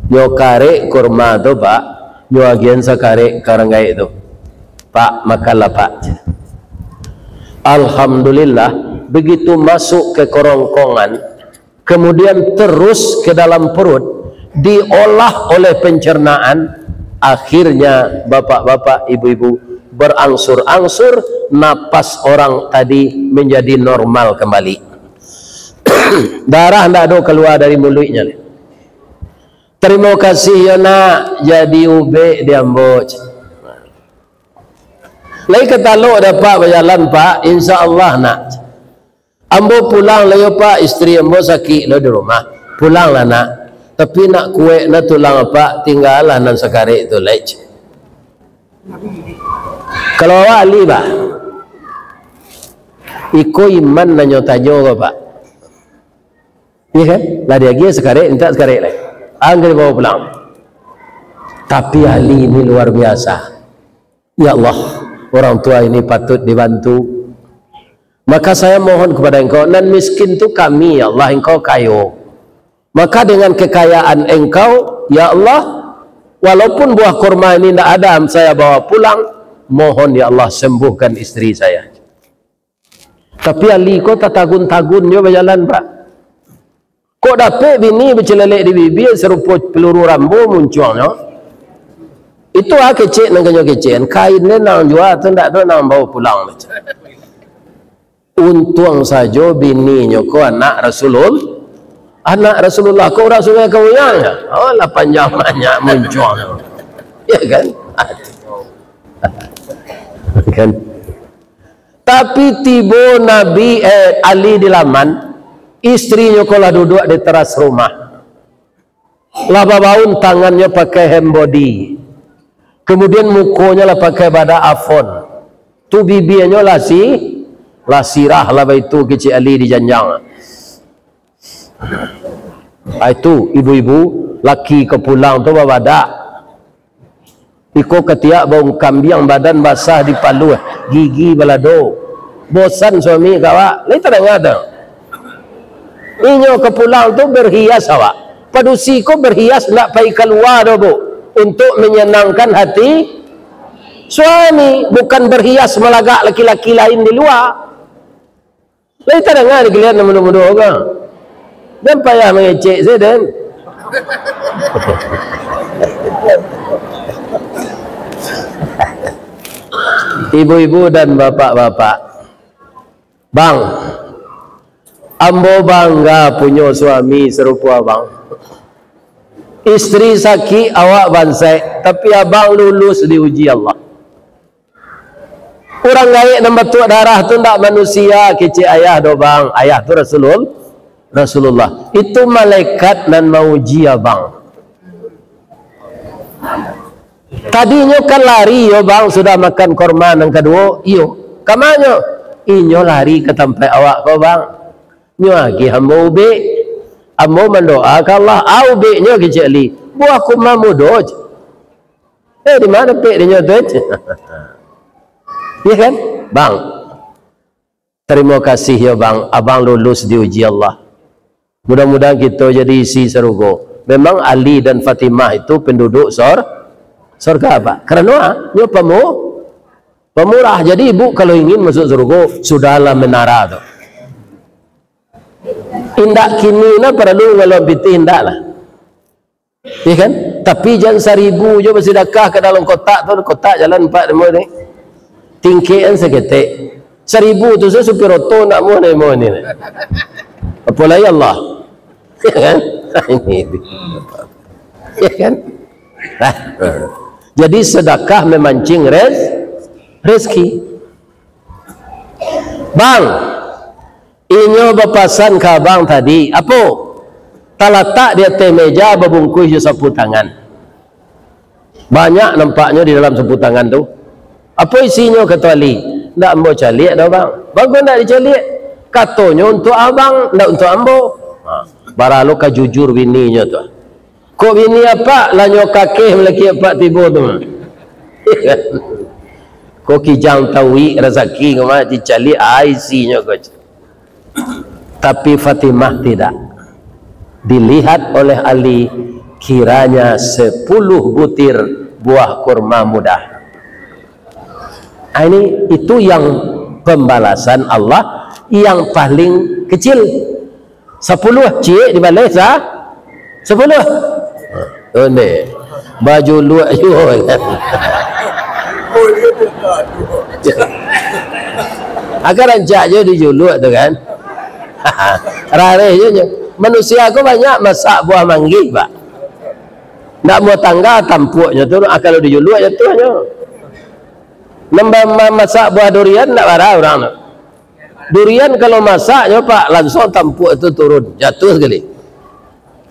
Nyo karek kurma tu, Pak, nyo agiahan sakarek ka urang gaek tu. "Pak, makanlah, Pak." Alhamdulillah, begitu masuk ke kerongkongan, kemudian terus ke dalam perut, diolah oleh pencernaan, akhirnya, bapak-bapak, ibu-ibu, berangsur-angsur napas orang tadi menjadi normal kembali. Darah ndak ado kalua dari muluiknyo lai. "Tarimo kasih yo, Nak, jadi ubek di ambo." "Lai ka talok dek apak bajalan, Pak?" "Insya Allah, Nak." "Ambo pulang lah yo, Pak, istri ambo sakik lo di rumah." "Pulanglah, Nak. Tapi nak kuek na tulang apak, tinggalah nan sakarek tu lai." Kalau awak Ali, Pak, iko iman nan nyo tanyo ko, Pak. Iya kan? Lah diagiah sakarek, minta sakarek lai. Ang ka dibawa pulang. Tapi Ali ini luar biasa. "Ya Allah, orang tua ini patut dibantu. Maka saya mohon kepada Engkau, nan miskin tu kami, ya Allah, Engkau kayo. Maka dengan kekayaan Engkau, ya Allah, walaupun buah kurma ini ndak ada saya bawa pulang, mohon, ya Allah, sembuhkan istri saya." Tapi Ali ko tatagun-tagun jo bajalan, Pak. Kok dapek bini bacilelek di bibia sarupo peluru Rambo muncuangnyo. Itu ah kecek nan kanyo kecekan. Kain ni nan jua tu ndak ado nan bawa pulang. Untuang sajo bininyo ko anak Rasulul-, anak Rasulullah ko urang Sungai Kauyang. Oh, lah panjang banyak muncuangnyo. Ya kan? Kan? Tapi tibo Nabi, eh, Ali di laman, istrinyo ko lah duduak di teras rumah. Lah babaun tangannyo pakai hand body. Kemudian mukonyo lah pakai badak Avon. Tu bibianyo lah si-, lah sirah lah baitu kecek Ali di janjang. Ah, itu ibu-ibu, laki ka pulang tu babadak. Iko katiak baung kambiang, badan basah dipaluah, gigi balado. Bosan suami ka awak, lai tadanga tu. Inyo ka pulang tu berhias awak. Padusi ko berhias ndak pai kalua doh, Bu, untuk menyenangkan hati suami, bukan berhias malagak laki-laki lain di lua. Lai tadanga di kalian nan mudo-mudo ko? Jan payah mangecek se den. Ibu-ibu dan bapak-bapak, Bang, ambo bangga punyo suami sarupo abang. Istri sakik, awak bansaik, tapi abang lulus diuji Allah. Urang gaek nan batuak darah tu ndak manusia, kecek ayah doh, Bang. Ayah tu Rasulul-, Rasulullah. Itu malaikat nan mauji abang. Tadinyo kan lari yo, Bang, sudah makan korma nan kaduo. Iyo. Kamanyo? Inyo lari ka tampek awak ko, Bang. Nyo agiah ambo ubek. Ambo mandoa ka Allah. Ah, ubeknyo, kecek Ali. Buah kurma mudo. Eh, di ma dapek dinyo tu? Iya kan? Bang, tarimo kasih yo, Bang. Abang lulus diuji Allah. Mudah-mudahan kito jadi isi sarugo. Memang Ali dan Fatimah itu penduduk sor-, sorga, Pak. Karano, ah, nyo pamu-, pamurah. Jadi, ibu kalau ingin masuk sarugo, sudahlah menara tu. Indak kini nah paralu ngaluan pitih, indak lah. Iya kan? Tapi jan saribu jo basidakah ka dalam kotak tu, kotak jalan empat limo ni. Tingkekan saketek. Saribu tu sa supir oto ndak muah narimo ni. Apolai Allah. Iya kan? Ini. Iya kan? Nah. Jadi sedekah memancing rez-, rezeki. Bang, inyo bapasan ka abang tadi, apo? Talatak di ateh meja babungkuih jo sapu tangan. Banyak nampaknyo di dalam sapu tangan tu. Apo isinyo, kato Ali? Ndak ambo caliak doh, Bang. Bagus ndak dicaliak? Katonyo, untuak abang, ndak untuak ambo. Ha, bara lo ka jujur bininyo tu. Kok bini apak, lah nyo kakeh malaki apak tibo tu. Ko kijang tauik rasaki ko mah, dicaliak ai isinyo ko. Tapi Fatimah tidak. Dilihat oleh Ali, kiranya sepuluh butir buah kurma muda. Ah, ini, itu yang pembalasan Allah yang paling kecil. Sapuluah ciek dibaleh sa-, sapuluah. Onde. Bajuluak juo. Agak rancak jo dijuluak tu kan. Rareh jo nyo. Manusia ko banyak masak buah manggih, Pak. Ndak muah tangga tampuaknyo tu, ah, kalau dijuluak jatuahnyo. Nan ba-, ma-, masak buah durian ndak bara urang tu. Durian kalau masak nyo, Pak, langsuang tampuak tu turun, jatuah sakali.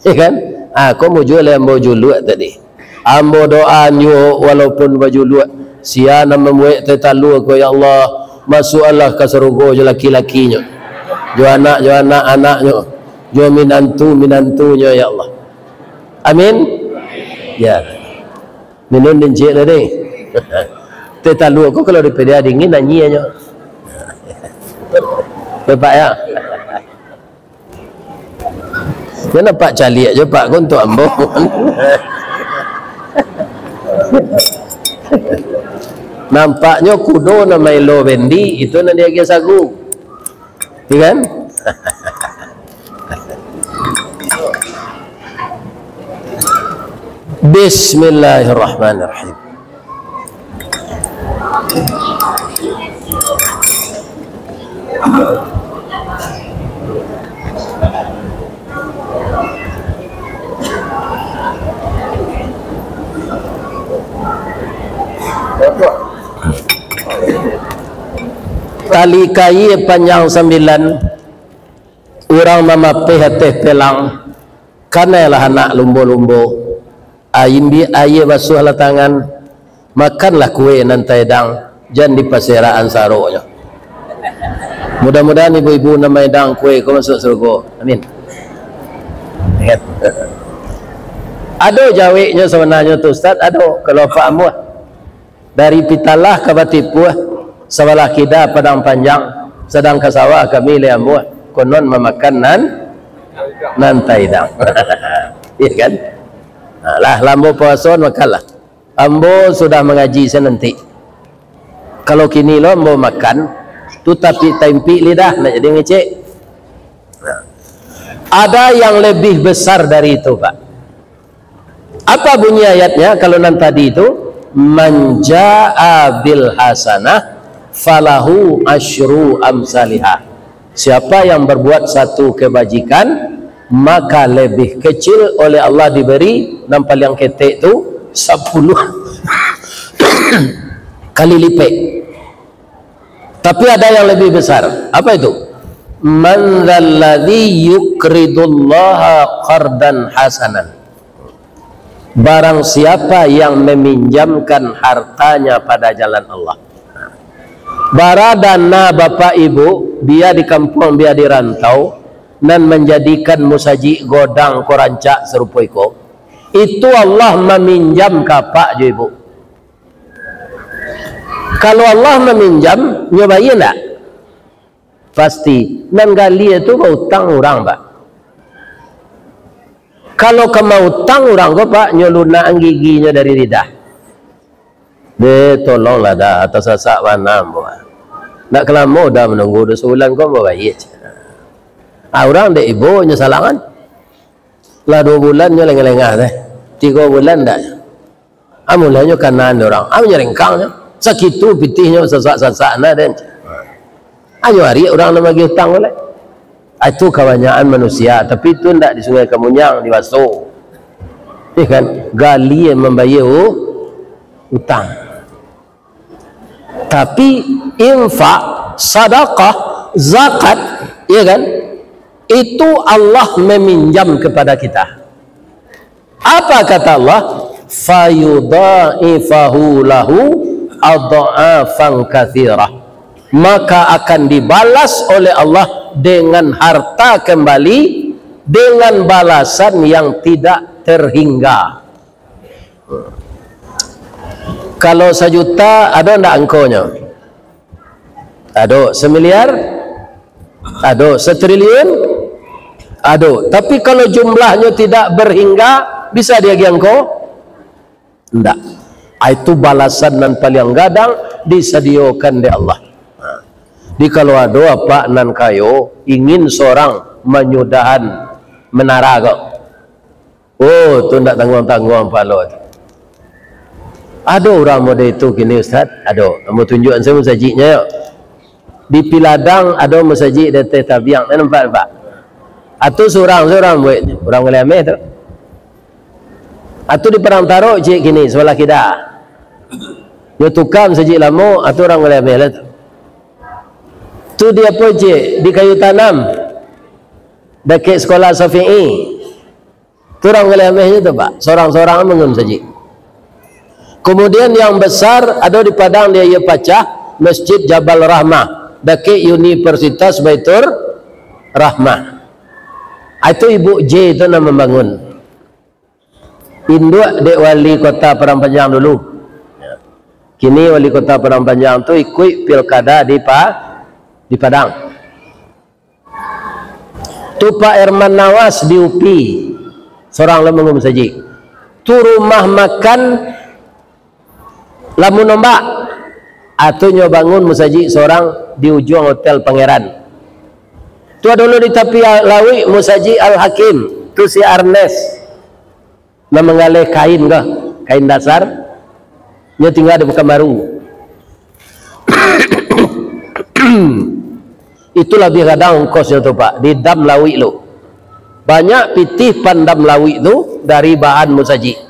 Ya kan? Ah, ko mujua lai ambo juluak tadi. Ambo doa nyo walaupun bajuluak, sia nan mambuek teh talua ko, ya Allah, masuaklah ka sarugo jo laki-lakinyo, jo anak, jo anak-anaknyo, jo minantu-minantunyo, ya Allah. Amin. Ya. Minun dincik tadi. Teh talua ko kalau dipediah dingin, anyia nyo. Ya, Pak, ya. Jan nampak caliak jo, Pak, ko untuak ambo. Nampaknyo kudo nan maelo bendi, itu nan diagiah sagu. Iya kan? Bismillahirrahmanirrahim. Tali kaia panjang sambilan, urang mamapeh ateh pelang, kanailah anak lumbo-lumbo, ambiak aia basuahlah tangan, makanlah kue nan taedang, jan dipaserakan saroknyo. Mudah-mudahan ibu-ibu nan maedang kue ko masuak sarugo. Amin. Ado jaweknyo sabananyo tu, Ustaz? Ado, kalau Apak amuah. Dari Pitalah ka Batipuah, sabalah kida Padang Panjang, sadang ka sawah kami lai amuah, konon mamakan nan, nan taidang. Iya kan? Nah, lah, lah ambo puaso, makanlah. Ambo sudah mangaji sananti. Kalau kini lo ambo makan, tu tapi taimpik lidah, nak jadi ngecek. Nah. Ada yang lebih besar dari itu, Pak. Apa bunyi ayatnya kalau nan tadi itu? "Man jaa bil hasanah falahu asyru amsaliha." Siapa yang berbuat satu kebajikan, maka lebih kecil oleh Allah diberi, nan paliang ketek tu, sapuluah kali lipek. Tapi ada yang lebih besar. Apa itu? "Man dzalladzi yuqridullaha qardan hasanan." Barang siapa yang meminjamkan hartanya pada jalan Allah. Bara dana bapak ibu, bia di kampuang, bia di rantau, nan manjadikan musajik godang ko rancak sarupo iko, itu Allah maminjam ka apak jo ibu. Kalau Allah maminjam, nyo bayia ndak? Pasti. Nan galie tu bautang urang, Pak. Kalau ka mautang urang ko, Pak, nyo lunakan giginyo dari lidah. Deh, tolonglah dah, tasasak bana ambo. Ndak ka lamo dah manunggu, dah sabulan ko ambo bayia. Ah, urang dek ibo nyo salangan. Lah duo bulan nyo lengah-lengah teh. Tigo bulan ndak. Amulah nyo kanaan dek urang. Amulah nyo ringkang nyo. Sakitu pitih nyo sasak-sasak na den. Anyo ari urang nan magiah utang lai. Ah, itu kabanyakan manusia, tapi itu ndak di Sungai Kamunyang, di Baso. Ya kan? Galie mambayia u-, utang. Tapi infak, sadakah, zakat, ya kan? Itu Allah meminjam kepada kita. Apa kata Allah? "Fayudha'ifahu lahu adh'afan katsirah." Maka akan dibalas oleh Allah dengan harta kembali, dengan balasan yang tidak terhingga. Kalau sajuta, ado ndak angkonyo? Ado. Samiliar? Ado. Satriliun? Ado. Tapi kalau jumlahnyo tidak berhingga, bisa diagiah angko? Ndak. Ah, itu balasan nan paliang gadang disadiokan dek Allah. Ha. Jadi kalau ado apak nan kayo, ingin sorang manyudahan menara ko. Oh, tu ndak tangguang-tangguang pahalo tu. Ado urang model itu kini, Ustaz? Ado. Ambo tunjuakan sajo musajiknyo, yo. Di Piladang ado musajik di ateh tabiang, nampak, nampak? Atu surang-surang buek, urang Gulai Ameh tu. Atu di Padang Tarok ciek kini, sabalah kida. Yo tuka musajik lamo, atu urang Gulai Ameh lah tu. Tu di apo ciek? Di Kayu Tanam. Dakek Sekolah Syafi'i. Tu urang Gulai Ameh nyo tu, Pak. Sorang-sorang bangun musajik. Kemudian yang besar ado di Padang di Aia Pacah, Masjid Jabal Rahmah, dakek Universitas Baitur Rahmah. Ah, itu Ibu J tu nan mambangun. Induak dek Wali Kota Padang Panjang dulu. Kini Wali Kota Padang Panjang tu ikuik pilkada di Pa-, di Padang. Tu Pak Herman Nawas di UPI, sorang lo bangun musajik. Tu rumah makan Lamun Ombak, atu nyo bangun musajik sorang di ujuang Hotel Pangeran. Tu ado lo di tapi lauik musajik Al Hakim, tu si Arnes. Nan manggaleh kain ko, kain dasar, nyo tingga di Pekanbaru. Itu labiah gadang ongkosnyo tu, Pak, di dam lauik lo. Banyak pitih pandam lauik tu dari bahan musajik.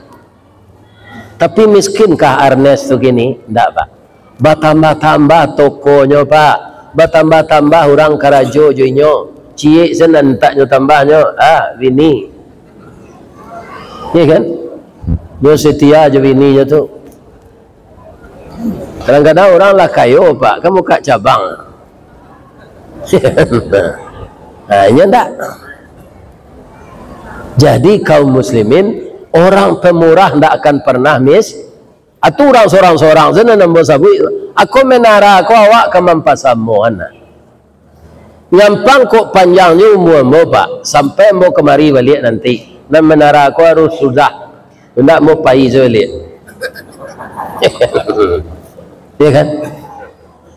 Tapi miskinkah Arnes tu kini? Ndak, Pak. Batambah-tambah tokonyo, Pak. Batambah-tambah urang karajo jo inyo. Ciek se nan tak nyo tambahnyo, ah, bini. Iya kan? Nyo setia jo bininyo tu. Kadang-kadang urang lah kayo, Pak, kan buka cabang. Nah, inyo ndak. Jadi kaum muslimin, orang pemurah ndak akan pernah mis-, Atu urang sorang-sorang se nan ambo sabuik, ako menara ko awak ka mampasamoan. Nyampang kok panjangnyo umua ambo, Pak, sampai ambo kamari baliak nanti. Nan menara ko harus sudah. Indak ambo pai se baliak. Ya kan?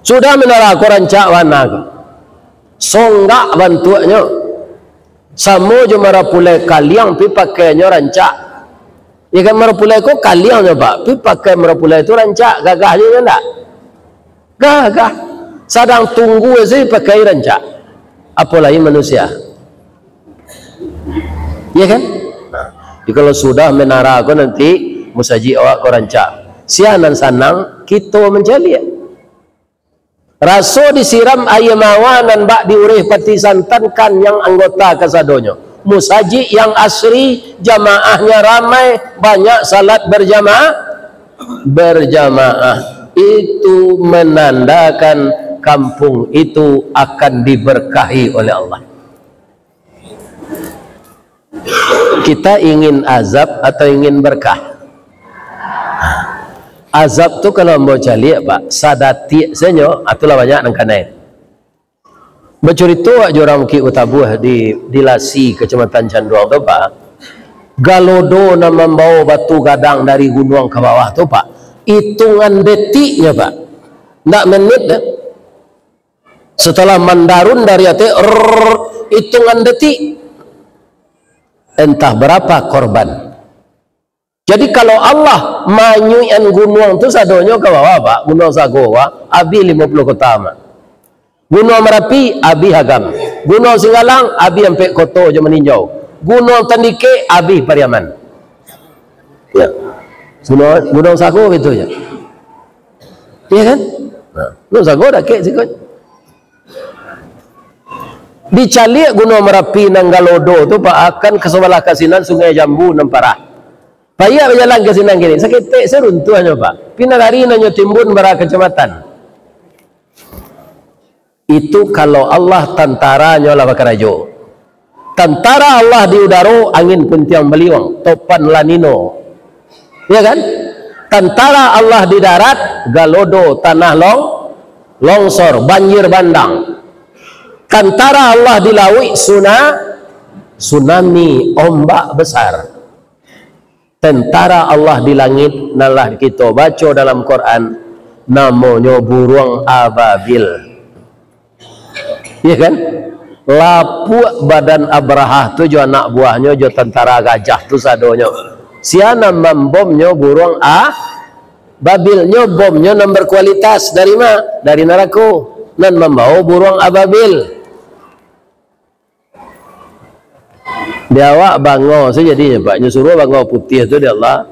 Sudah menara ko rancak bana ko. Songgak bantuaknyo. Samo jo marapulai kaliang, pi pakainyo rancak. Ya kan, marapulai ko kaliang nyo, Pak. Tapi pakai marapulai tu rancak, gagah nyo, nyo ndak? Gagah. Sadang tunggu sajo pakai rancak. Apolai manusia. Ya kan? Nah, jadi kalau sudah menara ko nanti, musajik awak ko rancak. Sia nan sanang, kito mancaliak. Raso disiram aia mawar nan bak diureh pati santan, kanyang anggota kasadonyo. Musajik yang asri, jamaahnya ramai, banyak salat berjamaah, berjamaah. Itu menandakan kampung itu akan diberkahi oleh Allah. Kita ingin azab atau ingin berkah? Azab tu kalau ambo caliak, Pak, sadatik sajo, ah, tu lah banyak nan kanai. Bacurito awak jo urang Bukik Kutabuah di, di Lasi, Kecamatan Canduang tu, Pak. Galodo nan mambawa batu gadang dari gunuang ka bawah tu, Pak. Itungan detiknyo, Pak. Ndak menit doh. Setelah mandarun dari ateh, rrrr, itungan detik. Entah berapa korban. Jadi, kalau Allah manyuikan gunuang tu sadonyo ka bawah, Pak, Gunuang Sago, Pak, abih limo puluah kota, Mak. Gunuang Marapi, abih Agam. Gunuang Singgalang, abih Ampek Koto jo Maninjau. Gunuang Tandikek, abih Pariaman. Ya. Gunuang, Gunuang Sago itu ya. Iya kan? Nah, Gunuang Sago dakek sikok. Dicaliak Gunuang Marapi nan galodo tu, Pak, akan ka sabalah ka sinan Sungai Jambu nan parah. Payah bajalan ka sinan kini, saketek sajo runtuahnyo, Pak. Pinagari nan nyo timbun bara kacamatan. Itu kalau Allah tantaranyo lah bakarajo. Tantara Allah di udaro, angin puntiang baliuang, topan La Nino. Ya kan? Tantara Allah di darat, galodo, tanah long-, longsor, banjir bandang. Tantara Allah di lauik, suna-, tsunami, ombak besar. Tentara Allah di langik, nan lah kito baco dalam Quran, namonyo buruang ababil. Iya kan? Lapuak badan Abrahah tu jo anak buahnyo, jo tentara gajah tu sadonyo. Sia nan mambomnyo buruang ababil, nyo bomnyo nan berkualitas. Dari ma? Dari narako. Nan mambawo buruang ababil. Di awak bango sajo jadinyo, Pak. Nyo suruah bango putiah tu di Allah,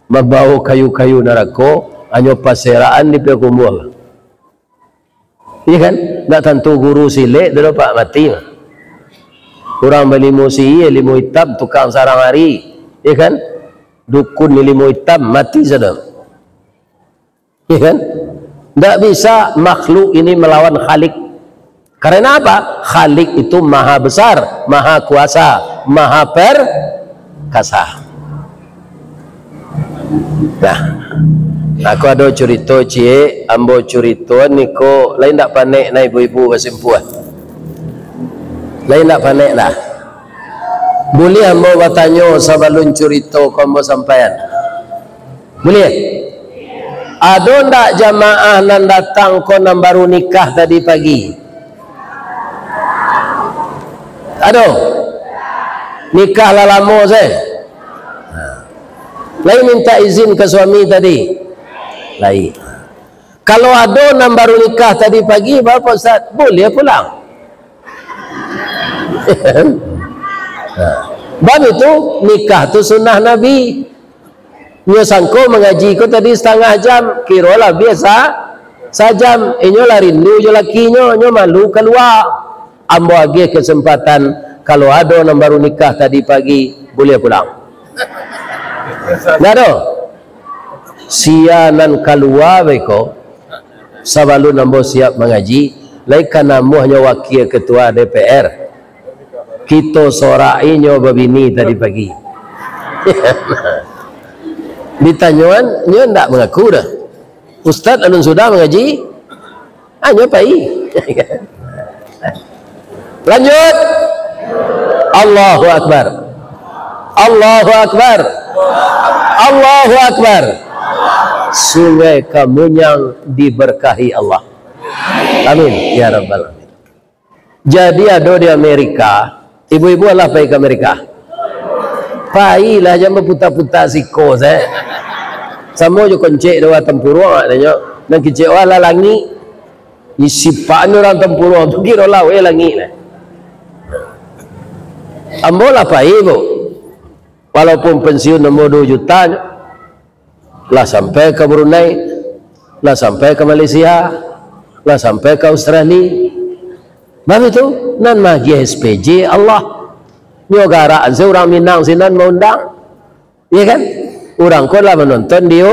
mambawo kayu-kayu narako, hanyo paserakan di Payakumbuah. Iya kan? Ndak tantu guru silek tu doh, Pak, mati mah. Urang balimo sihia, limo itam, tukang sarang ari, iya kan? Dukun limo itam, mati sudah. Ya kan? Ndak bisa makhluk ini melawan Khalik. Karena apa? Khalik itu maha besar, maha kuasa, maha perkasa. Nah, aku ado curito ciek, ambo curitoan niko, lain ndak panek nah ibu-ibu basimpuah. Lain ndak panek lah. Buliah ambo batanyo sabalun curito ko ambo sampaian? Buliah? Ado ndak jamaah nan datang ko nan baru nikah tadi pagi? Ado? Nikah lah lamo se. Lai mintak izin ka suami tadi? Lai. Kalau ado nan baru nikah tadi pagi, baa, Pak Ustaz? Buliah pulang. Bab itu, nikah tu sunnah Nabi. Nyo sangko mangaji ko tadi satangah jam, kiro lah biasa sajam. Inyo lah rindu jo lakinyo, nyo malu kalua. Ambo agiah kesempatan, kalau ado nan baru nikah tadi pagi, buliah pulang. Ndak ado. Sia nan kalua beko, sabalun ambo siap mangaji, lai ka namuahnyo wakil ketua D P R. Kito sorak inyo babini tadi pagi. Ditanyoan, nyo ndak mangaku doh. Ustaz alun sudah mangaji, hanyo pai. Lanjut. Allahu Akbar. Allahu Akbar. Allahu Akbar. Sungai Kamunyang diberkahi Allah. Amin ya rabbal alamin. Jadi ado di Amerika, ibu-ibu alah pai ka Amerika? Pailah, jan baputa-puta siko sae. Samo jo koncek doa tampuruang, katonyo. Nan kecek doa lah langik. Isi pak ni urang tampuruang tu, kiro lah weh langik lah. Ambo lah pai, Bu. Walaupun pensiun ambo duo juta, lah sampai ka Brunei, lah sampai ka Malaysia, lah sampai ka Australia. Baru tu, nan magiah S P J Allah. Nyo garak se urang Minang sinan maundang. Iya kan? Urang ko lah manonton di,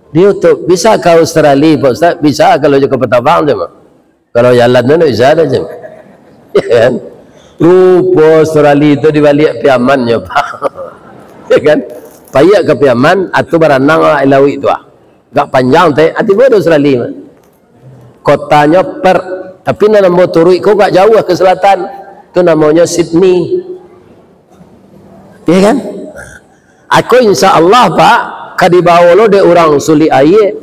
di YouTube. Bisa ka Australia, Pak Ustaz? Bisa, kalau jo kapal tabang tu mah. Kalau jalan tu ndak bisa doh, Cen. Ya kan? Rupo Australia tu di baliak Piamannyo, Pak. Ya kan? Paiak ka Piaman, atu baranang awak di lauik tu, ah. Agak panjang, teh. Ati buah di Australia, Pak. Kotanyo Perth. Tapi nan ambo turuik ko agak jauah ke selatan. Tu namonyo Sydney. Ya kan? Ako insya Allah, Pak, ka dibawo lo dek urang sulik aia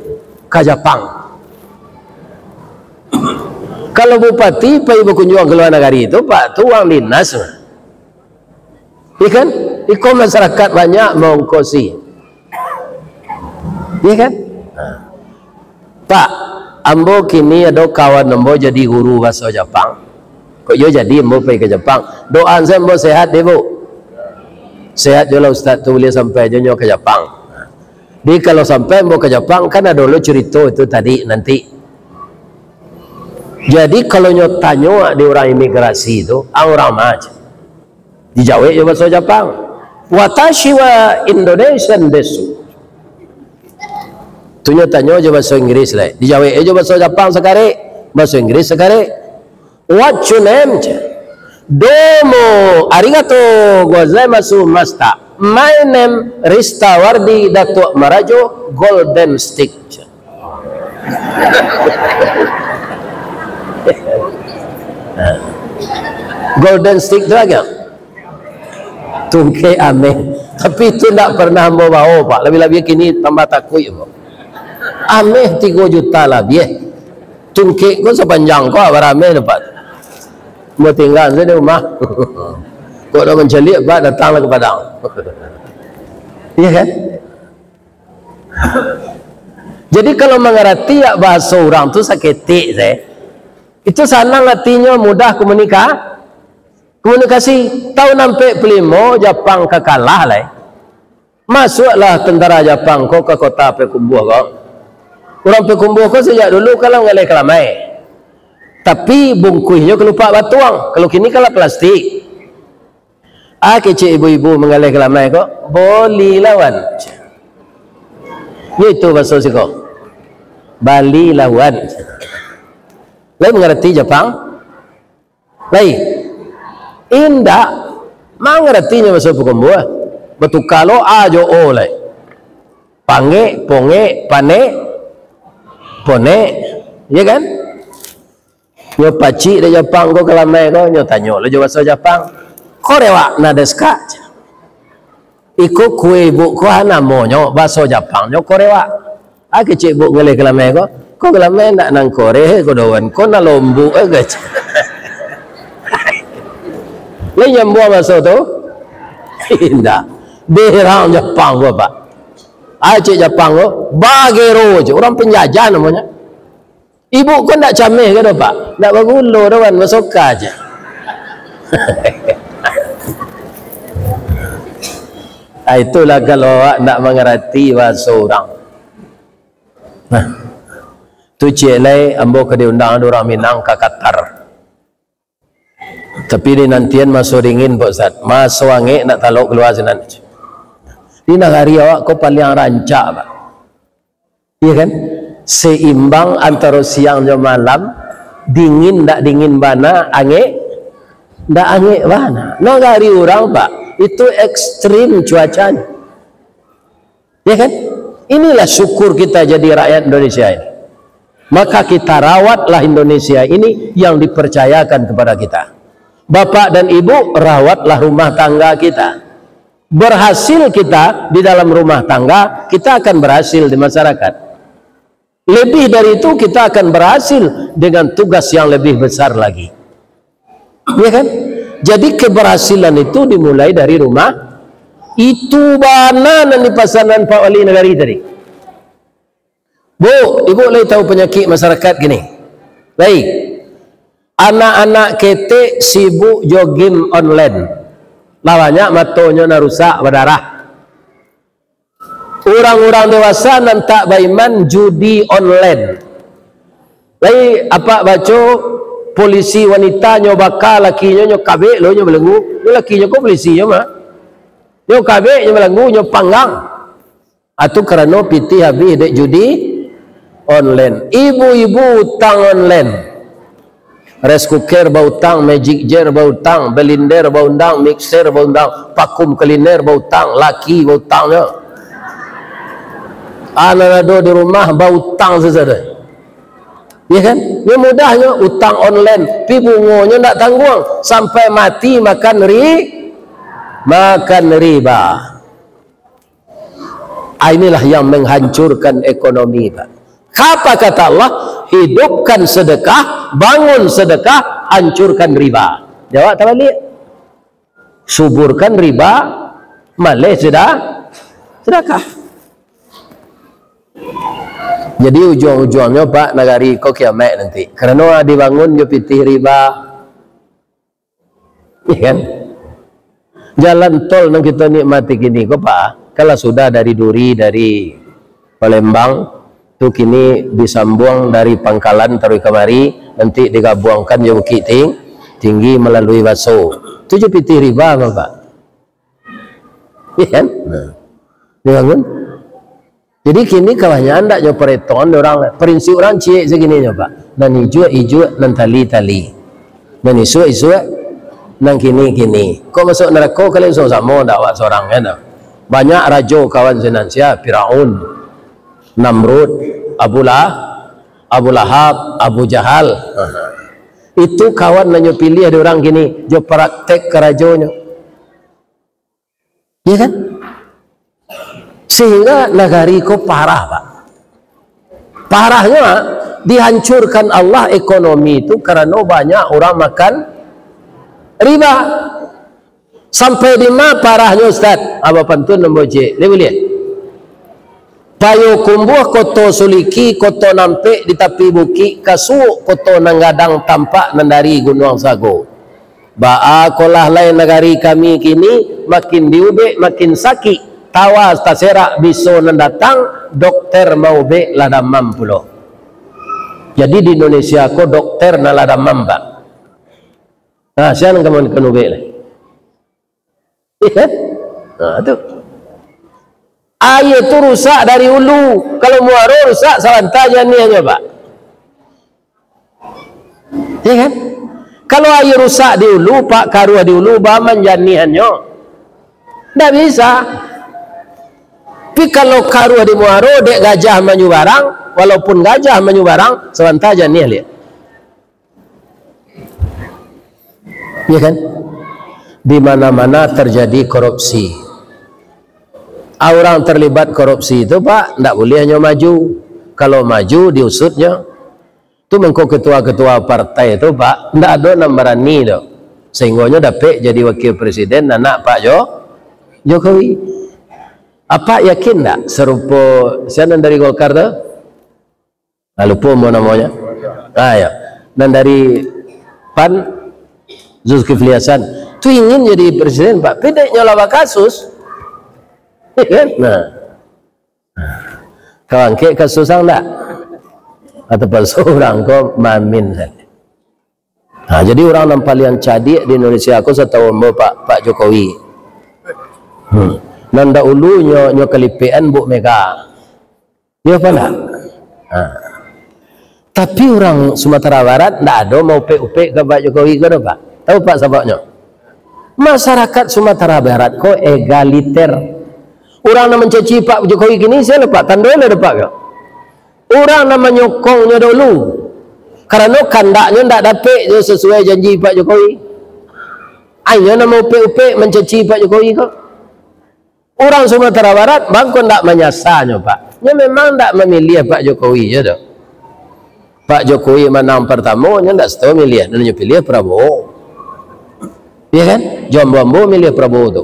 ka Japang. Kalau bupati pai bakunjuang ka lua nagari tu, Pak, tu urang dinas. Ya kan? Iko masyarakat banyak maongkosi. Ya kan? Nah. Pak, ambo kini ado kawan ambo jadi guru baso Japang. Kok iyo jadi ambo pai ka Japang? Doaan sajo ambo sehat dek, Bu. Sehat juo lah Ustaz tu, buliah sampai juo nyo ka Japang. Jadi kalau sampai ambo ka Japang, kan ado lo carito itu tadi nanti. Jadi kalau nyo tanyo di urang imigrasi tu, ah, urang ma, Cen. Dijawek jo baso Japang. "Watashi wa Indonesian desu." Tu nyo tanyo jo baso Inggris lai. Dijawek jo baso Japang sakarek, baso Inggris sakarek. "What your name?" Cen. "Domo arigato gozaimasu, Master. My name Rista Wardi Datuk Marajo Golden Stick." Cen. Golden Stick tu apo? Tungkek ameh. Tapi tu ndak pernah ambo bawo, Pak. Labiah-labiah kini tambah takuik ambo. Ameh tigo juta labiah. Tungkek ko sapanjang ko, bara ameh dapat. Ambo tingga sajo di rumah. Kok nak mancaliak, Pak, datanglah ka Padang. Iya kan? Jadi, kalau mangarati yak bahaso urang tu saketek se, itu sanang atinyo, mudah komunika-, komunikasi. Taun ampek puluah limo Japang ka kalah lai. Masuaklah tentara Japang ko ka kota Payakumbuah ko. Urang Payakumbuah ko sajak dulu kan lah manggaleh kalamai. Tapi bungkuihnyo kalupak batuang. Kalau kini kan lah plastik. Ah, kecek ibu-ibu manggaleh kalamai ko, "Bolilah wan." Yo itu baso siko. "Balilah wan." Lai mangarati Japang? Lai. Indak. Mangaratinyo baso Payakumbuah. Batuka lo a jo o lai. Pangek, pongek, panek, ponek. Iya kan? Nyo pacik dek Japang ko kalamai ko, nyo tanyo lo jo baso Japang. "Korewak na desu ka?" "Iko kue ibu ko ha namonyo, baso Japangnyo korewak." Ah, kecek ibu manggaleh kalamai ko, "Ko kalamai ndak nan koreh ko doh wan, ko nan lombuak," eh, kecek. Lai nyambuang baso tu? Indak. Berang Japang ko, Pak. Ah, cek Japang ko, "Bagero," cek. Urang panjajah namonyo. "Ibu ko ndak cameh ka doh, Pak?" "Ndak bagulo doh wan, basoka aja." Ah, itulah kalau awak ndak mangarati bahaso urang. Nah, tu ciek lai ambo ka diundang dek urang Minang ka Qatar. Tapi dinantian maso dingin, Pak Ustaz. Maso angek ndak talok kalua sinan. Di nagari awak ko paliang rancak, Pak. Iya kan? Seimbang antaro siang jo malam, dingin ndak dingin bana, angek ndak angek bana. Nagari urang, Pak, itu ekstrim cuacanya. Ya kan? Inilah syukur kita jadi rakyat Indonesia ini. Maka kita rawatlah Indonesia ini yang dipercayakan kepada kita. Bapak dan Ibu, rawatlah rumah tangga kita. Berhasil kita di dalam rumah tangga, kita akan berhasil di masyarakat. Lebih dari itu, kita akan berhasil dengan tugas yang lebih besar lagi. Ya kan? Jadi, keberhasilan itu dimulai dari rumah, Itu bana nan dipasanan Pak Wali Nagari tadi. Bu, ibu lai tahu panyakik masyarakat kini? Lai. Anak-anak ketek sibuk jo game online. Lah banyak matonyo nan rusak, badarah. Urang-urang dewasa nan tak baiman judi online. Lai apak baco, polisi wanita nyo baka lakinyo, nyo kabek lo nyo balenggu. Nyo lakinyo ko polisinyo mah. Nyo kabek, nyo balenggu, nyo panggang. Atu karano pitih habih dek judi online. Ibu-ibu utang online. Rice cooker bautang, magic jar bautang, blender bautang, mixer bautang, vacuum cleaner bautang, laki bautang nyo. Anak ado di rumah bautang sajo. Ya kan? Nyo mudahnyo utang online, pi bungonyo ndak tangguang, sampai mati makan ri-, makan riba. Ah, inilah yang menghancurkan ekonomi, Pak. Apa kata Allah? Hidupkan sedekah, bangun sedekah, hancurkan riba. Jawab tabalik. Suburkan riba, maleh seda-, sedekah. Jadi ujuang-ujuangnyo, Pak, nagari ko kiamat nanti. Karano dibangun jo pitih riba. Iya kan? Jalan tol nan kito nikmati kini ko, Pak, kalau sudah dari Duri, dari Palembang, tu kini disambuang dari Pangkalan taruih kamari, nanti digabuangkan jo Bukik Ting-, Tinggi malalui Baso. Tu jo pitih riba, Pak. Iya kan? Nah. Dibangun. Jadi kini kabanyakan ndak nyo paretongan dek urang. Prinsip urang ciek saginonyo, Pak. Nan ijuak-ijuak, nan tali-tali. Nan isuak-isuak, nan kini-kini. Kok masuk narako kalian samo-samo, ndak awak sorang, kan? Banyak rajo kawan sinan, sia, Firaun, Namrud, Abu Lah-, Abu Lahab, Abu Jahal. Itu kawan nan nyo piliah dek urang kini, jo praktek karajonyo. Iya kan? Sehingga nagari ko parah, Pak. Parahnyo, ah, dihancurkan Allah ekonomi tu karano banyak urang makan riba. Sampai di ma parahnyo, Ustaz? Abah pantun nan bocek. Ni buliah? Payokumbuah, Koto Suliki, Koto Nampek di tapi bukik, Kasuok, Koto Nan Gadang, tampak nan dari Gunuang Sago. Baa kolah lai nagari kami kini, makin diubek, makin sakik. Tawa taserak biso nan datang, dokter maubek lah damam pulo. Jadi di Indonesia ko dokter nan lah damam, Pak. Nah, sia nan ka maubek lai. Iya kan? Nah, tu. Aia tu rusak dari ulu. Kalau muaro rusak, sabanta janiahnyo, Pak. Iya kan? Kalau aia rusak di ulu, Pak, karuah di ulu, baa manjaniahannyo? Ndak bisa. Tapi kalau karuah di muaro, dek gajah manyubarang, walaupun gajah manyubarang, sabanta janiah liak. Ya kan? Di mana-mana terjadi korupsi. Ah, urang terlibat korupsi tu, Pak, ndak buliah nyo maju. Kalau maju, diusutnyo. Tu mangko ketua-ketua partai tu, Pak, ndak ado nan barani tu. Sehinggonyo dapek jadi wakil presiden anak Pak Jo-, Jokowi. Apak yakin ndak sarupo sia nan dari Golkar tu? Ah, lupo mo namonyo. Ah, ya. Nan dari PAN, Zulkifli Hasan. Tu ingin jadi presiden, Pak. Tapi dek nyo lah bakasus. Kan? Nah. Ka angkek kasus ang ndak? Atau palsu urang ko mamin sajo. Nah, jadi urang nan paliang cadiak di Indonesia ko satau ambo, Pak, Pak Jokowi. Hmm. Nan dahulu nyo, nyo kalipekan Buk Mega. Iyo apo ndak? Ha. Tapi urang Sumatera Barat ndak ado maupek-upek ka Pak Jokowi ko doh, Pak. Tahu, Pak, sababnyo? Masyarakat Sumatera Barat ko egaliter. Urang nan mancaci Pak Jokowi kini, sia lo, Pak? Tando lo dek Pak ko. Urang nan manyokongnyo dulu. Karano kandaknyo ndak dapek jo sasuai janji Pak Jokowi. Inyo nan maupek-upek mancaci Pak Jokowi ko. Urang Sumatera Barat mangko ndak manyasanyo, Pak. Nyo memang ndak mamiliah Pak Jokowi je doh. Pak Jokowi manang partamo, nyo ndak sato miliah, nyo piliah Prabowo. Iya kan? Jo ambo-ambo miliah Prabowo tu.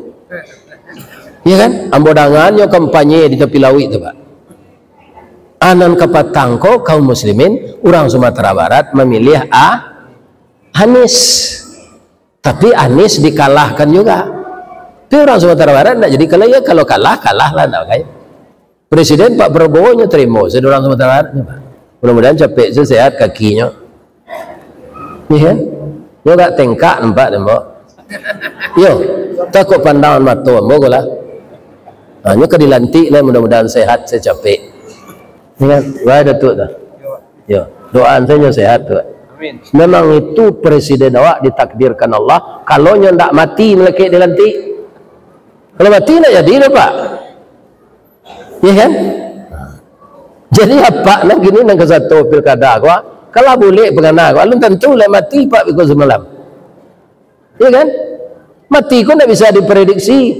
Iya kan? Ambo danga nyo kampanye di tapi lauik tu, Pak. Anan kapatang ko kaum muslimin, urang Sumatera Barat mamiliah A-, Anies. Tapi Anies dikalahkan juga. Tapi urang Sumatera Barat ndak jadi kalah, ya, kalau kalah, kalah lah, ndak pakai. Presiden Pak Prabowo nyo tarimo, sudah urang Sumatera Barat nyo, Pak. Mudah-mudahan capek se sehat kakinyo. Iya kan? Nyo agak tengkak nampak dek ambo. Yo, takut pandangan mato ambo ko lah. Ha, nyo ka dilantik lah, mudah-mudahan sehat se capek. Iya kan? Wah, Datuk tu. Yo, doaan sajo sehat tu. Amin. Memang itu presiden awak ditakdirkan Allah. Kalau nyo ndak mati malakek dilantik. Kalau mati ndak jadi doh, Pak. Iya kan? Jadi apak nan kini nan kasato pilkada ko, kalau bulek pangana ko, alun tantu lah mati Pak biko samalam. Iya kan? Mati ko ndak bisa diprediksi.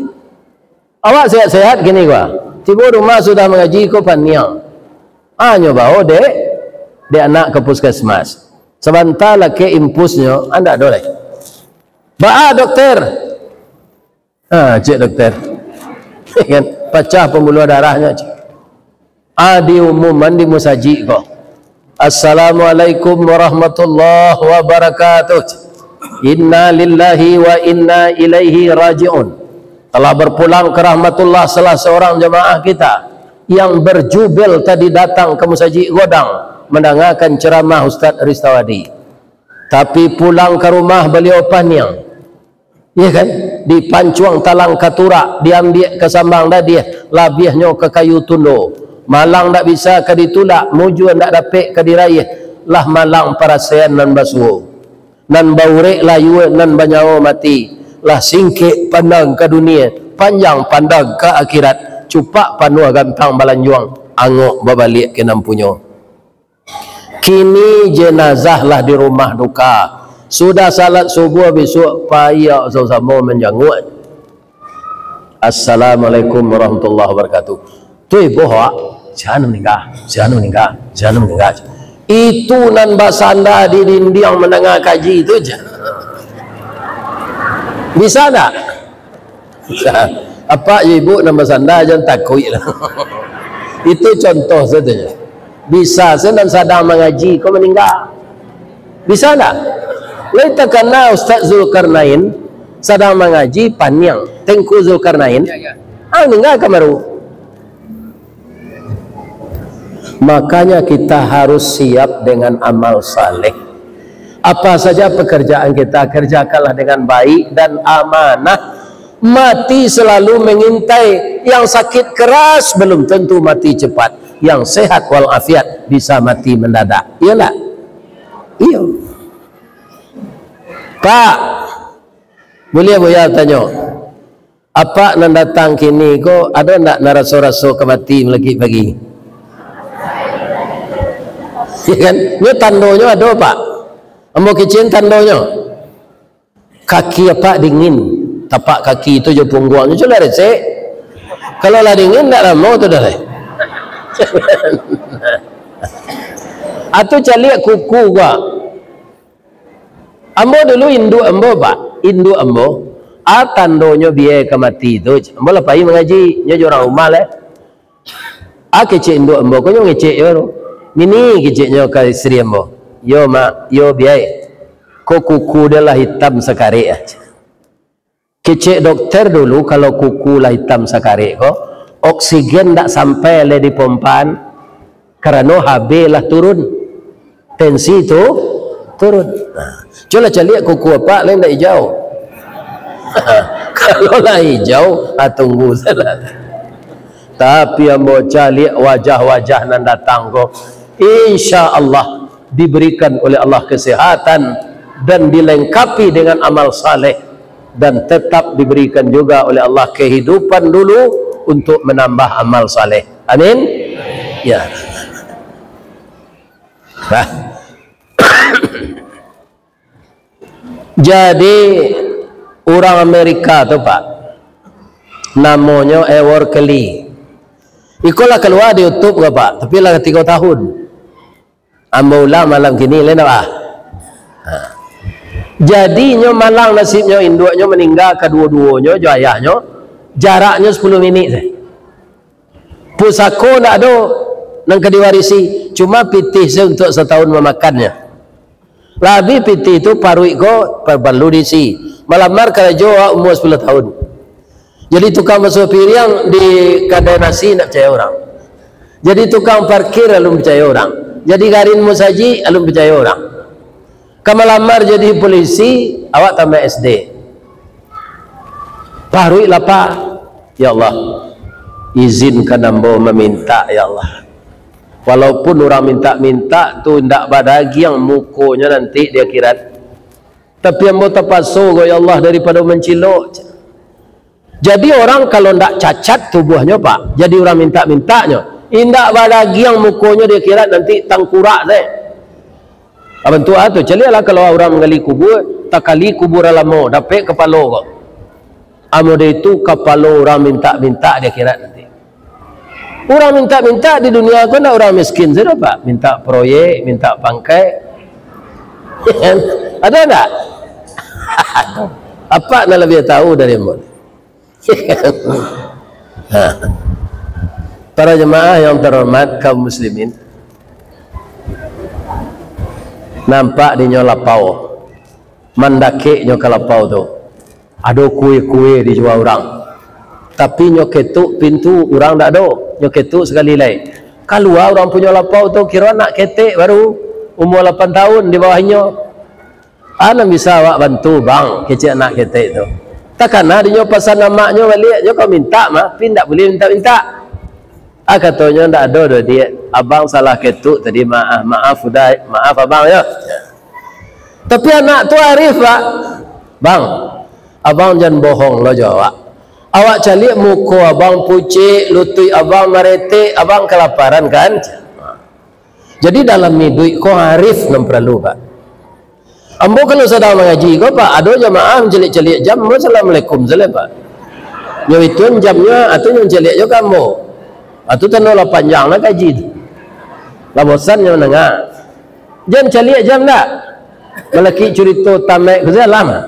Awak sehat-sehat kini ko. Tibo rumah sudah mangaji ko paniang. Anyo bao dek, dek anak ka puskesmas. Sabanta lakek impusnyo, andak ado lai. Baa dokter? Ha, cek dokter. Kan, pacah pembuluh darahnyo, cek. Ah, diumuman di musajik ko. "Assalamualaikum warahmatullahi wabarakatuh. Inna lillahi wa inna ilaihi raji'un." Telah berpulang ke rahmatullah salah seorang jamaah kita yang berjubel tadi datang ke musajik Godang mendengarkan ceramah Ustaz Ristawadi. Tapi pulang ka rumah baliau paniang. Iya kan? Dipancuang talang ka turak, diambiak ka sambang dadiah, labiahnyo ka kayu tundo. Malang ndak bisa ka ditulak, mujua ndak dapek ka diraiah, lah malang parasaian nan basuo. Nan baurek layua, nan banyawo mati, lah singkek pandang ka dunia, panjang pandang ka akhirat, cupak panuah gantang balanjuang, angok babaliak ka nan punyo. Kini jenazah lah di rumah duka. Sudah salat subuh bisuak, paiak samo-samo manjanguak. "Assalamualaikum warahmatullahi wabarakatuh." Tu iboh awak, "Si anu maningga, si anu maningga, si anu maningga." Itu nan basanda di dindiang mandanga kaji tu je. Bisa ndak? Apak jo ibu nan basanda, jan takuik lah. Itu contoh sajo. Bisa se nan sadang mangaji ko maningga. Bisa ndak? Lai takana Ustaz Zulkarnain sadang mangaji paniang. Tengku Zulkarnain, ah, maningga kamaru. Makanya kita harus siap dengan amal saleh. Apa saja pekerjaan kita, kerjakanlah dengan baik dan amanah. Mati selalu mengintai. Yang sakit keras belum tentu mati cepat. Yang sehat walafiat bisa mati mendadak. Iya ndak? Iya. Pak, boleh Buya tanyo? Apak nan datang kini ko, ado ndak nan raso-raso ka mati malakik pagi? Ya kan? Nyo tandonyo ado, Pak. Ambo kecek tandonyo. Kaki apak dingin, tapak kaki tu jo pungguangnyo, culah resek. Kalau lah dingin, ndak lamo tu dah lai. Atau caliak kuku gua. Ambo dulu induak ambo, Pak, induak ambo, a tandonyo biai ka mati tu, ambo lah pai mangaji, nyo jo urang rumah lai. A kecek induak ambo ko, nyo ngecek jo tu. Mini keceknyo ka isteri ambo. Yo, Mak, yo, biai. Ko kuku dia lah hitam sakarek ah. Kecek dokter dulu, kalau kuku lah hitam sakarek ko, oksigen ndak sampai lai di pompaan, karano H B lah turun, tensi tu turun. Nah, cubolah caliak kuku apak, lai ndak ijau. Kalau lah ijau, ah, tunggu salah. Tapi ambo caliak wajah-wajah nan datang ko, insya Allah diberikan oleh Allah kesehatan dan dilengkapi dengan amal saleh. Dan tetap diberikan juga oleh Allah kehidupan dulu untuk menambah amal saleh. Amin. Ya. Nah. Jadi, urang Amerika tu, Pak, namonyo Ewer Kelly. Iko lah kalua di YouTube ko, Pak, tapi lah tigo tahun. Ambo ulang malam kini, lain apa? Ha. Jadi, nyo malang nasibnyo, induaknyo maningga kaduo-duonyo jo ayahnyo. Jaraknyo sapuluah minik sajo. Pusako ndak ado nan ka diwarisi, cuma pitih sajo untuak satahun mamakannyo. Lah abih pitih tu, paruik ko pa-, paralu diisi. Malamar karajo awak umua sapuluah tahun. Jadi tukang basuah piriang di kadai nasi, ndak picayo urang. Jadi tukang parkir, alun picayo urang. Jadi garin musajik, alun picayo urang. Ka malamar jadi polisi, awak tamaik S D. Paruik lapa, "Ya Allah, izinkan ambo mamintak, ya Allah. Walaupun urang mintak-mintak tu indak badagiang mukonyo nanti di akhirat, tapi ambo tapaso ko, ya Allah, daripado mancilok." Jadi orang kalau ndak cacat tubuahnyo, Pak, jadi urang mintak-mintaknyo, indak badagiang mukonyo di akhirat nanti, tangkurak deh. Apo tu, ah, tu, caliaklah kalau urang manggali kubua, takali kubua lamo, dapek kapalo ko. Amuah dari tu, kapalo urang mintak-mintak di akhirat nanti. Urang mintak-mintak di dunia ko ndak urang miskin sajo, Pak. Mintak proyek, mintak pangkek. Ado ndak? Apak nan labiah tahu dari ambo. Ha. Para jemaah yang terhormat, kaum muslimin, nampak dinyo lapau, mandakeknyo ka lapau tu, ado kue-kue dijua urang, tapi nyo ketuk pintu, urang ndak ado, nyo ketuk sakali lai. Kalua urang punyo lapau tu, kiro anak ketek baru, umua lapan tahun di bawah inyo. "Ah, nan bisa awak bantu, Bang?" kecek anak ketek tu. Takana dinyo pasan amaknyo baliak, nyo ka mintak mah, tapi indak buliah mintak-mintak. Ah, katonyo, "Ndak ado doh, Diak. Abang salah ketuk tadi, maaf, maaf, Uda, maaf, Abang, yo." Tapi anak tu arif, Pak. "Bang, Abang jan bohong lo jo awak. Awak caliak muko Abang pucik, lutuik Abang maretek, Abang kalaparan, kan?" Jadi, dalam iduik ko arif nan paralu, Pak. Ambo kalau sadang mangaji ko, Pak, ado jamaah mancaliak-caliak jam, ambo assalamualaikum sajo, Pak. Nyo ituan jamnyo, atu nyo mancaliak jo ka ambo. Atu tando lah panjang lah kaji tu. Lah bosan nyo mandanga. Jan caliak jam ndak? Malakik curito tamaik ko sajo lah mah.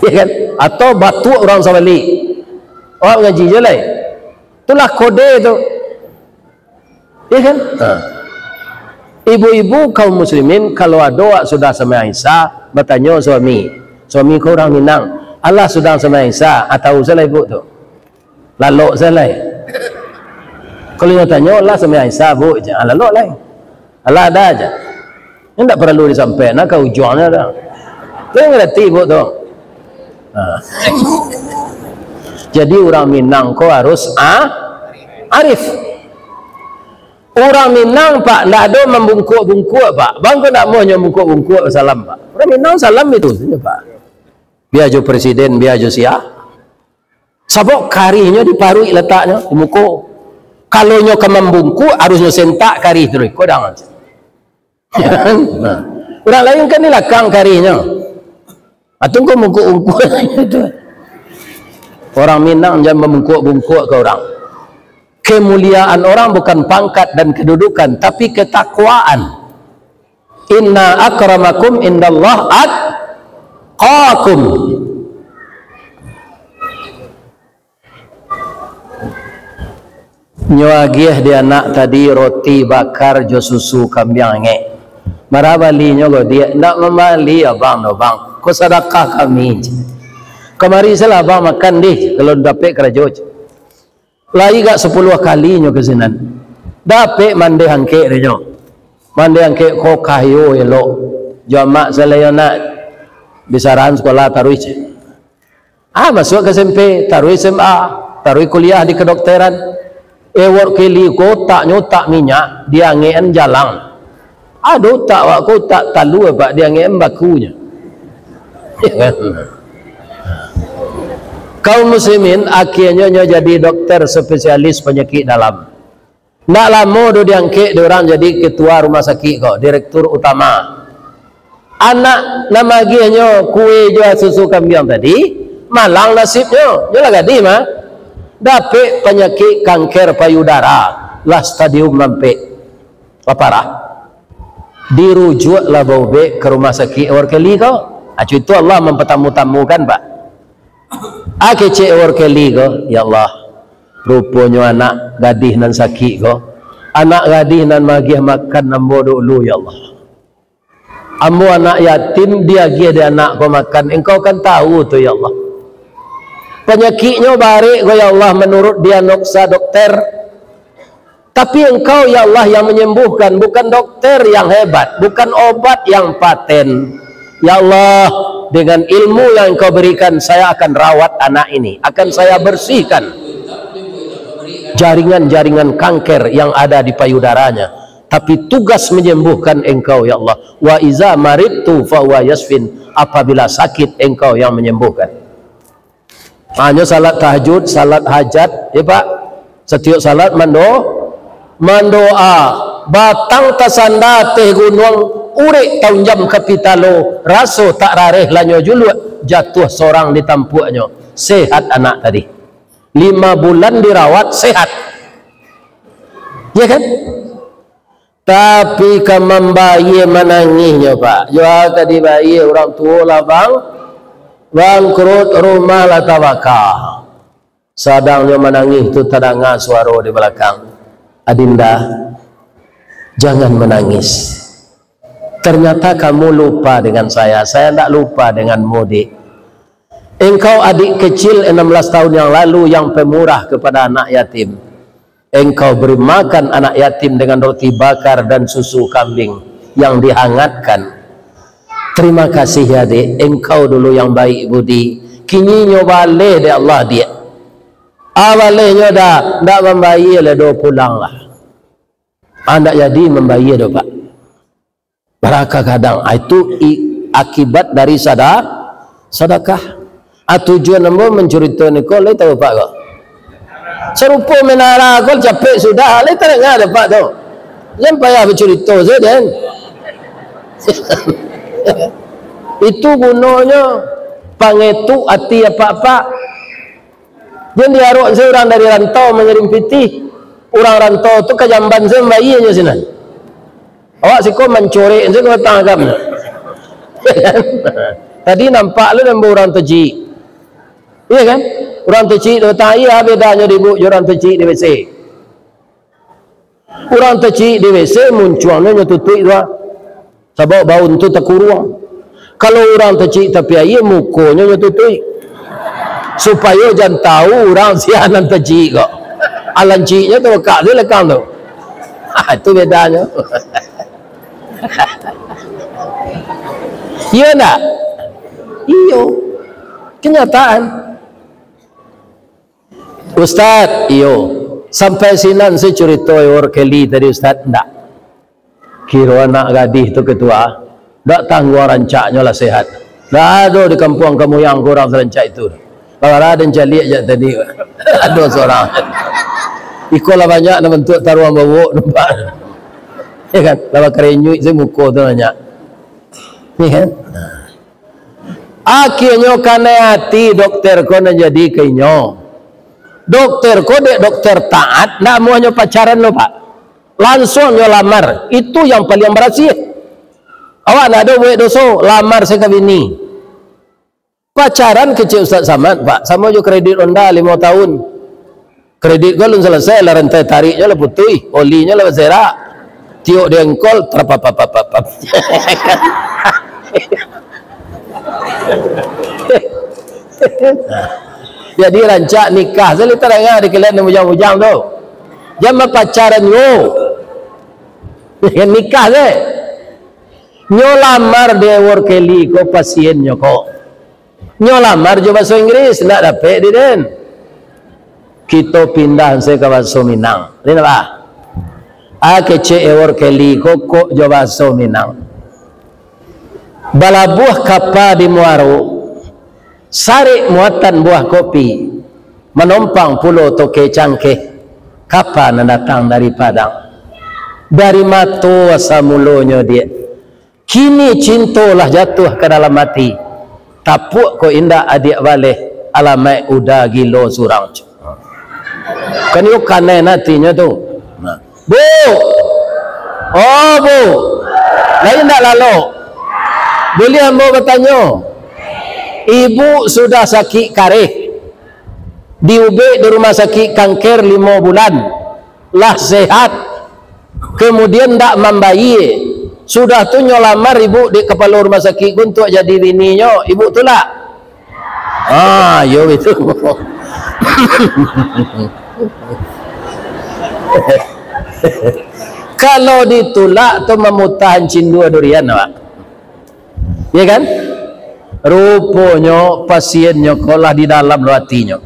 Ya kan? Atau batuak urang sabalik. Awak mangaji jo lai. Itulah kode tu. Ya kan? Ha. Ibu-ibu kaum muslimin, kalau ado awak sudah sambayang Isya, batanyo suami. Suami ko urang Minang. "Alah sudah sambayang Isya?" Ah, tahu salah ibu tu. Lalok salah. Kalau inyo tanyo, "Alah sambayang Isya, Bu?" Ah, lalok lai. Alah, ado aja. Indak paralu disampaikan, nah, ka ujuangnyo dah. Tapi ngarati, Bu, tu. Ha. Jadi, urang Minang ko harus a-, arif. Urang Minang, Pak, ndak ado mambungkuak-bungkuak, Pak. Bang ko ndak amuah nyo bungkuak-bungkuak salam, Pak. Urang Minang salam itu sajo, Pak. Bia jo presiden, bia jo sia. Sabab karihnyo di paruik lataknyo, di muko. Kalau nyo ka mambungkuak, harusnyo sentak karih taruih. Kodang. Nah, urang lain kan di lakang karihnyo. Atau engkau mungkuak-ungkuak tu. Orang Minang jan mamungkuak-bungkuak ka urang. Kemuliaan orang bukan pangkat dan kedudukan, tapi ketakwaan. "Inna akramakum indallah atqakum." Nyo agiah di anak tadi roti bakar jo susu kambiang angek. Bara balinyo ko, Diak? Ndak mambali abang doh, Bang. Ko sadakah kami. Kamari sajolah abang makan dih, kalau dapek karajo. Lai gak sapuluah kali nyo ka sinan. Dapek mandeh angkek deh nyo. Mandeh angkek ko kayo elok. Jo amak sajolah nak bisaran sekolah taruih. Ah, masuak ka S M P, taruih S M A, taruih kuliah di kedokteran. Ewok keli ko utaknyo utak minyak, diangekan jalang. Ado utak awak ko utak talua, Pak, diangekan bakunyo. Kaum muslimin, akhirnyo nyo jadi dokter spesialis panyakik dalam. Ndak lamo doh diangkek dek urang jadi ketua rumah sakik ko, direktur utama. Anak nan magiahnyo kue jo susu kambiang tadi, malang nasibnyo, nyo lah gadih mah. Dapek panyakik kanker payudara, lah stadium ampek, lah parah. Dirujuaklah baubek ka rumah sakik Ewok keli ko. Ah, itu Allah mampatamu-tamukan, Pak. Ah, kecek Workeli ko, "Ya Allah, ruponyo anak gadih nan sakik ko, anak gadih nan magiah makan ambo dulu, ya Allah. Ambo anak yatim, diagiah di anak ko makan, Engkau kan tahu tu, ya Allah. Panyakiknyo barek ko, ya Allah, menurut diagnosa dokter. Tapi Engkau, ya Allah, yang menyembuhkan, bukan dokter yang hebat, bukan obat yang paten. Ya Allah, dengan ilmu yang Engkau berikan, saya akan rawat anak ini, akan saya bersihkan jaringan-jaringan kanker yang ada di payudaranya. Tapi tugas menyembuhkan Engkau, ya Allah. Wa iza maridtu fahuwa yasfin. Apabila sakit, Engkau yang menyembuhkan." Hanyo salat tahajud, salat hajat, ya Pak. Satiok salat mando, mandoa, batang tasanda ateh gunuang, urek taunjam ka pitalo, raso tak rareh lanyo juluak, jatuah sorang di tampuaknyo. Sehat anak tadi. Lima bulan dirawat, sehat. Ya kan? Tapi ka mambayie manangihnyo, Pak. Jo a ka dibayie, urang tuo lah bang-, bangkrut, rumah lah tabaka. Sadang nyo manangih tu, tadanga suaro di balakang, "Adinda, jangan menangis. Ternyata kamu lupa dengan saya. Saya ndak lupa denganmu, Dik. Engkau adik kecil enam belas tahun yang lalu yang pemurah kepada anak yatim. Engkau beri makan anak yatim dengan roti bakar dan susu kambing yang dihangatkan. Terima kasih ya, Dek. Engkau dulu yang baik budi. Kini nyo baleh dek Allah, Dek. Ah, balehnyo dah, ndak mambayie lai doh, pulanglah." Ah, ndak jadi mambayie doh, Pak. Baraka gadang. Ah, itu i-, akibat dari sada-, sadakah. Ah, tujuan ambo mancurito niko, lai tahu Pak ko? Sarupo menara ko capek sudah, lai tadanga dek Pak tu. Jan payah bacurito sajo, den. Itu gunonyo pangetuk ati apak-apak. Jan diarok se urang dari rantau mangirim pitih. Urang rantau tu ka jamban se mambayie nyo sinan. Awak siko mancorek se ka batang agam. Tadi nampak lo nambah urang tacik. Iya kan? Urang tacik tu batang, iya bedanyo di buk jo urang tacik di W C. Urang tacik di W C, muncuangnyo nyo tutuik tu, ah. Sabab baun tu takuruang. Kalau urang tacik tapi aia, mukonyo nyo tutuik. Supayo jan tahu urang sia nan tacik ko. Alanciknyo tu bakak tu lekang tu. Ha, itu bedanyo. Iyo ndak? Iyo. Kenyataan. Ustaz, iyo. Sampai sinan se curito Eworld Kelly tadi, Ustaz? Ndak. Kiro anak gadih tu ketua, ndak tangguang rancaknyo lah sehat. Ndak ado di kampuang kamuyang ko urang sarancak itu. Lah bara den caliak jak tadi. Ado surang. Iko lah banyak nan bantuak taruang bawok nampak. Ya kan? Lah bakarenyuik se muko tu banyak. Ya kan? Akhianyo kanai ati dokter ko nan jadi ka inyo. Dokter ko dek dokter taat, ndak amuahnyo pacaran lo, Pak. Lansuang nyo lamar. Itu yang paliang barasiah. Awak ndak ado buek doso, lamar se ka bini. Pacaran kecek Ustaz Samad, Pak, samo jo kredit Honda limo tahun. Kredit ko alun salasai, lah rantai tariknyo lah putuih, olinyo lah baserak. Tiok di engkol, trapapapapap. Jadi rancak nikah, se lah tadanga di kalian nan bujang-bujang tu. Jan bapacaran juo. Nikah se. Nyo lamar di Eworld Kelly ko pasiennyo ko. Nyo lamar jo baso Inggris, ndak dapek di den. Kito pindah se ka baso Minang. Ni napa? Ah, kecek Eworld Kelly ko kok jo baso Minang. Balabuah kapa di muaro, sarik muatan buah kopi, manompang pulo toke cangkeh, kapa nan datang dari Padang. Dari mato asa mulonyo, Diak. Kini cinto lah jatuah ka dalam ati. Tapuak ko indak adiak baleh, alamaik uda gilo surang. Kan iyo kanai atinyo tu. Nah. Bu! Oh, Bu! Lai indak lalok? Buliah ambo batanyo? Ibu sudah sakik kareh. Diubek di rumah sakik kanker limo bulan, lah sehat, kemudian ndak mambayie. Sudah tu nyo lamar ibu dek kapalo rumah sakik ko untuak jadi bininyo, ibu tulak? Ah, yo itu. Kalau ditulak tu mamutah cindua durian, Pak. Ya kan? Ruponyo pasiennyo ko lah di dalam lo atinyo.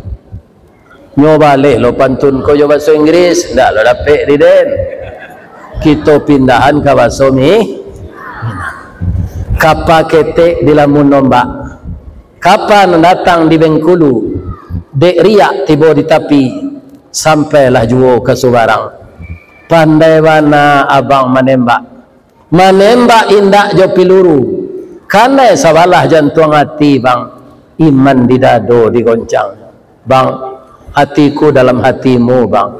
Nyo baleh lo pantun ko jo baso Inggris, ndak lo dapek di den. Kito pindahan ka baso Mi-, Minang. Kapa ketek di lamun ombak, kapa nan datang di Bengkulu, dek riak tibo di tapi, sampailah juo ka Subarang. Pandai bana abang manembak. Manembak indak jo piluru, kanai sabalah jantuang ati, Bang. Iman di dado digoncang. Bang, hatiku dalam hatimu, Bang.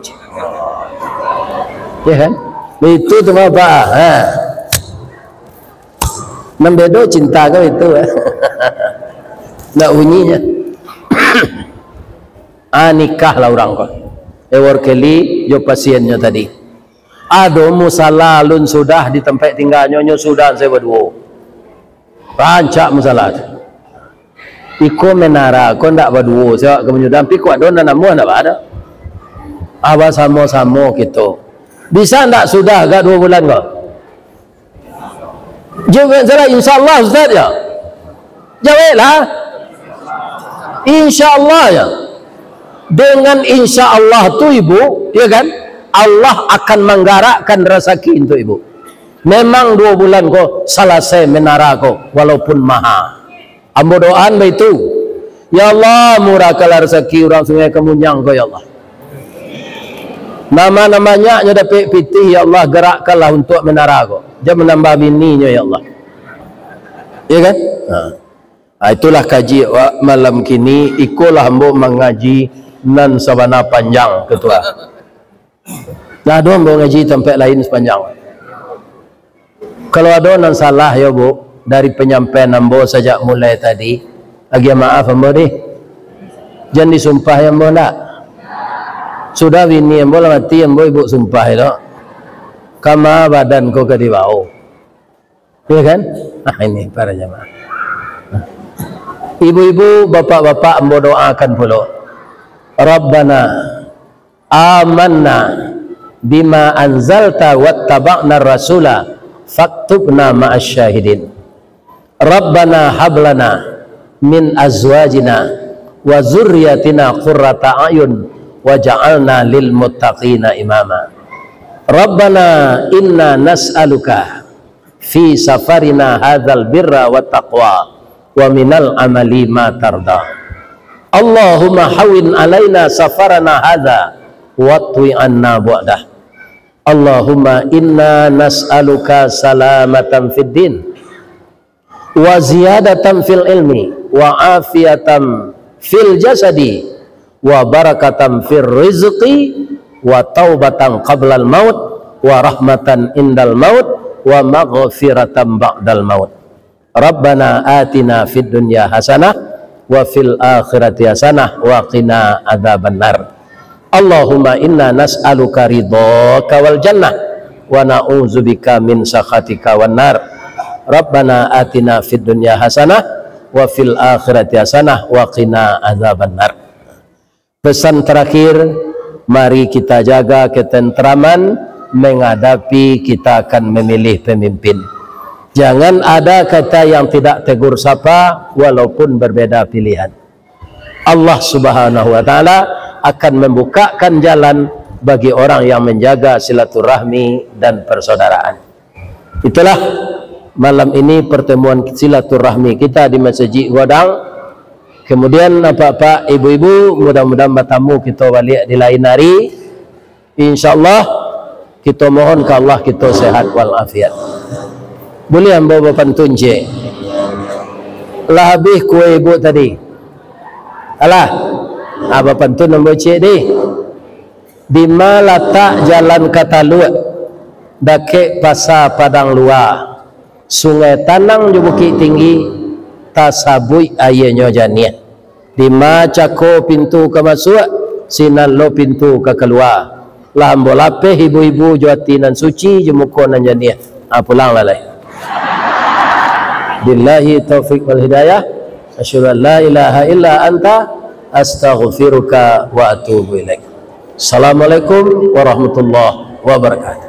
Ya kan? Itu tu apa? Ha. Nan bedo cinta ko itu, eh. Ndak bunyinya. Ah, nikah lah urang ko. Ewor Kelly jo pasiennyo tadi. Ado musala alun sudah di tampek tingganyo, nyo sudah se baduo. Rancak musala tu. Iko menara ko ndak baduo, se ka manyudah, tapi kok ado nan namuah ndak baa. Ah, basamo-samo kito. Bisa ndak sudah agak duo bulan ko? Jawek salah, insya Allah, Ustaz, ya. Jaweklah. Insya Allah, ya. Dengan insya Allah tu, Ibu, ya kan, Allah akan manggarakkan rasaki untuk Ibu. Memang duo bulan ko salasai menara ko, walaupun maha. Ambo doaan baitu. Ya Allah, murahkanlah rasaki urang Sungai Kamunyang ko, ya Allah. Nama-nama nyo dapek pitih, ya Allah, garakkanlah untuak menara ko. Jan manambah bininyo, ya Allah. Ya kan? Ha. Ha, itulah kaji awak malam kini. Ikolah ambo mangaji nan sabana panjang, Ketua. Lah ado ambo ngaji tampek lain sapanjang. Kalau ado nan salah, yo, Bu, dari panyampaian ambo sajak mulai tadi, agiah maaf ambo dih. Jan disumpah ambo ndak. Sudah bini ambo lah mati, ambo ibu sumpah itu. Kama badan ko ka dibao. Ya kan? Ah, ini para jamaah. Ibu-ibu, bapak-bapak, ambo doakan pulo. Rabbana amanna bima anzalta wattaba'na rasula faktubna ma'asy syahidin. Rabbana hablana min azwajina wa zurriyatina qurrata a'yun waj'alna lil muttaqina imama. Rabbana inna nas'aluka fi safarina hadzal birra wa taqwa wa minal amali ma tarda. Allahumma hawwin alaina safarana hadza wa twi anna bu'dah. Allahumma inna nas'aluka salamatan fid din wa ziyadatan fil ilmi wa afiatan fil jasadi wa barakatan fir rizqi wa taubatan qablal maut wa rahmatan indal maut wa maghfiratan ba'dal maut. Rabbana atina fid dunya hasanah wa fil akhirati hasanah wa qina adzabannar. Allahumma inna nas'aluka ridhaka wal jannah wa na'udzubika min sakhatika wan nar. Rabbana atina fid dunya hasanah wa fil akhirati hasanah wa qina adzabannar. Pesan terakhir, mari kita jaga ketentraman menghadapi kita akan memilih pemimpin. Jangan ada kata yang tidak tegur sapa walaupun berbeda pilihan. Allah Subhanahu wa Ta'ala akan membukakan jalan bagi orang yang menjaga silaturahmi dan persaudaraan. Itulah malam ini pertemuan silaturahmi kita di Masjid Godang. Kemudian, apak-apak, ibu-ibu, mudah-mudahan batamu kito baliak di lain hari. Insya Allah, kito mohon ka Allah kito sehat wal afiat. Buliah ambo bapantun ciek? Lah abih kue ibu tadi? Alah, ah, bapantun ambo ciek dih. Dima latak jalan ka Taluak, dakek Pasa Padang Lua, Sungai Tanang jo Bukik Tinggi, tasabuik aianyo janiah. Dima cako pintu ka masuak, sinan lo pintu ka kalua. Lah ambo lapeh ibu-ibu jo ati nan suci, jo muko nan janiah. Ha, pulanglah lai. Billahi taufik wal hidayah. Asyhadu an la ilaha illa anta, astaghfiruka wa atubu ilaik. Assalamualaikum warahmatullahi wabarakatuh.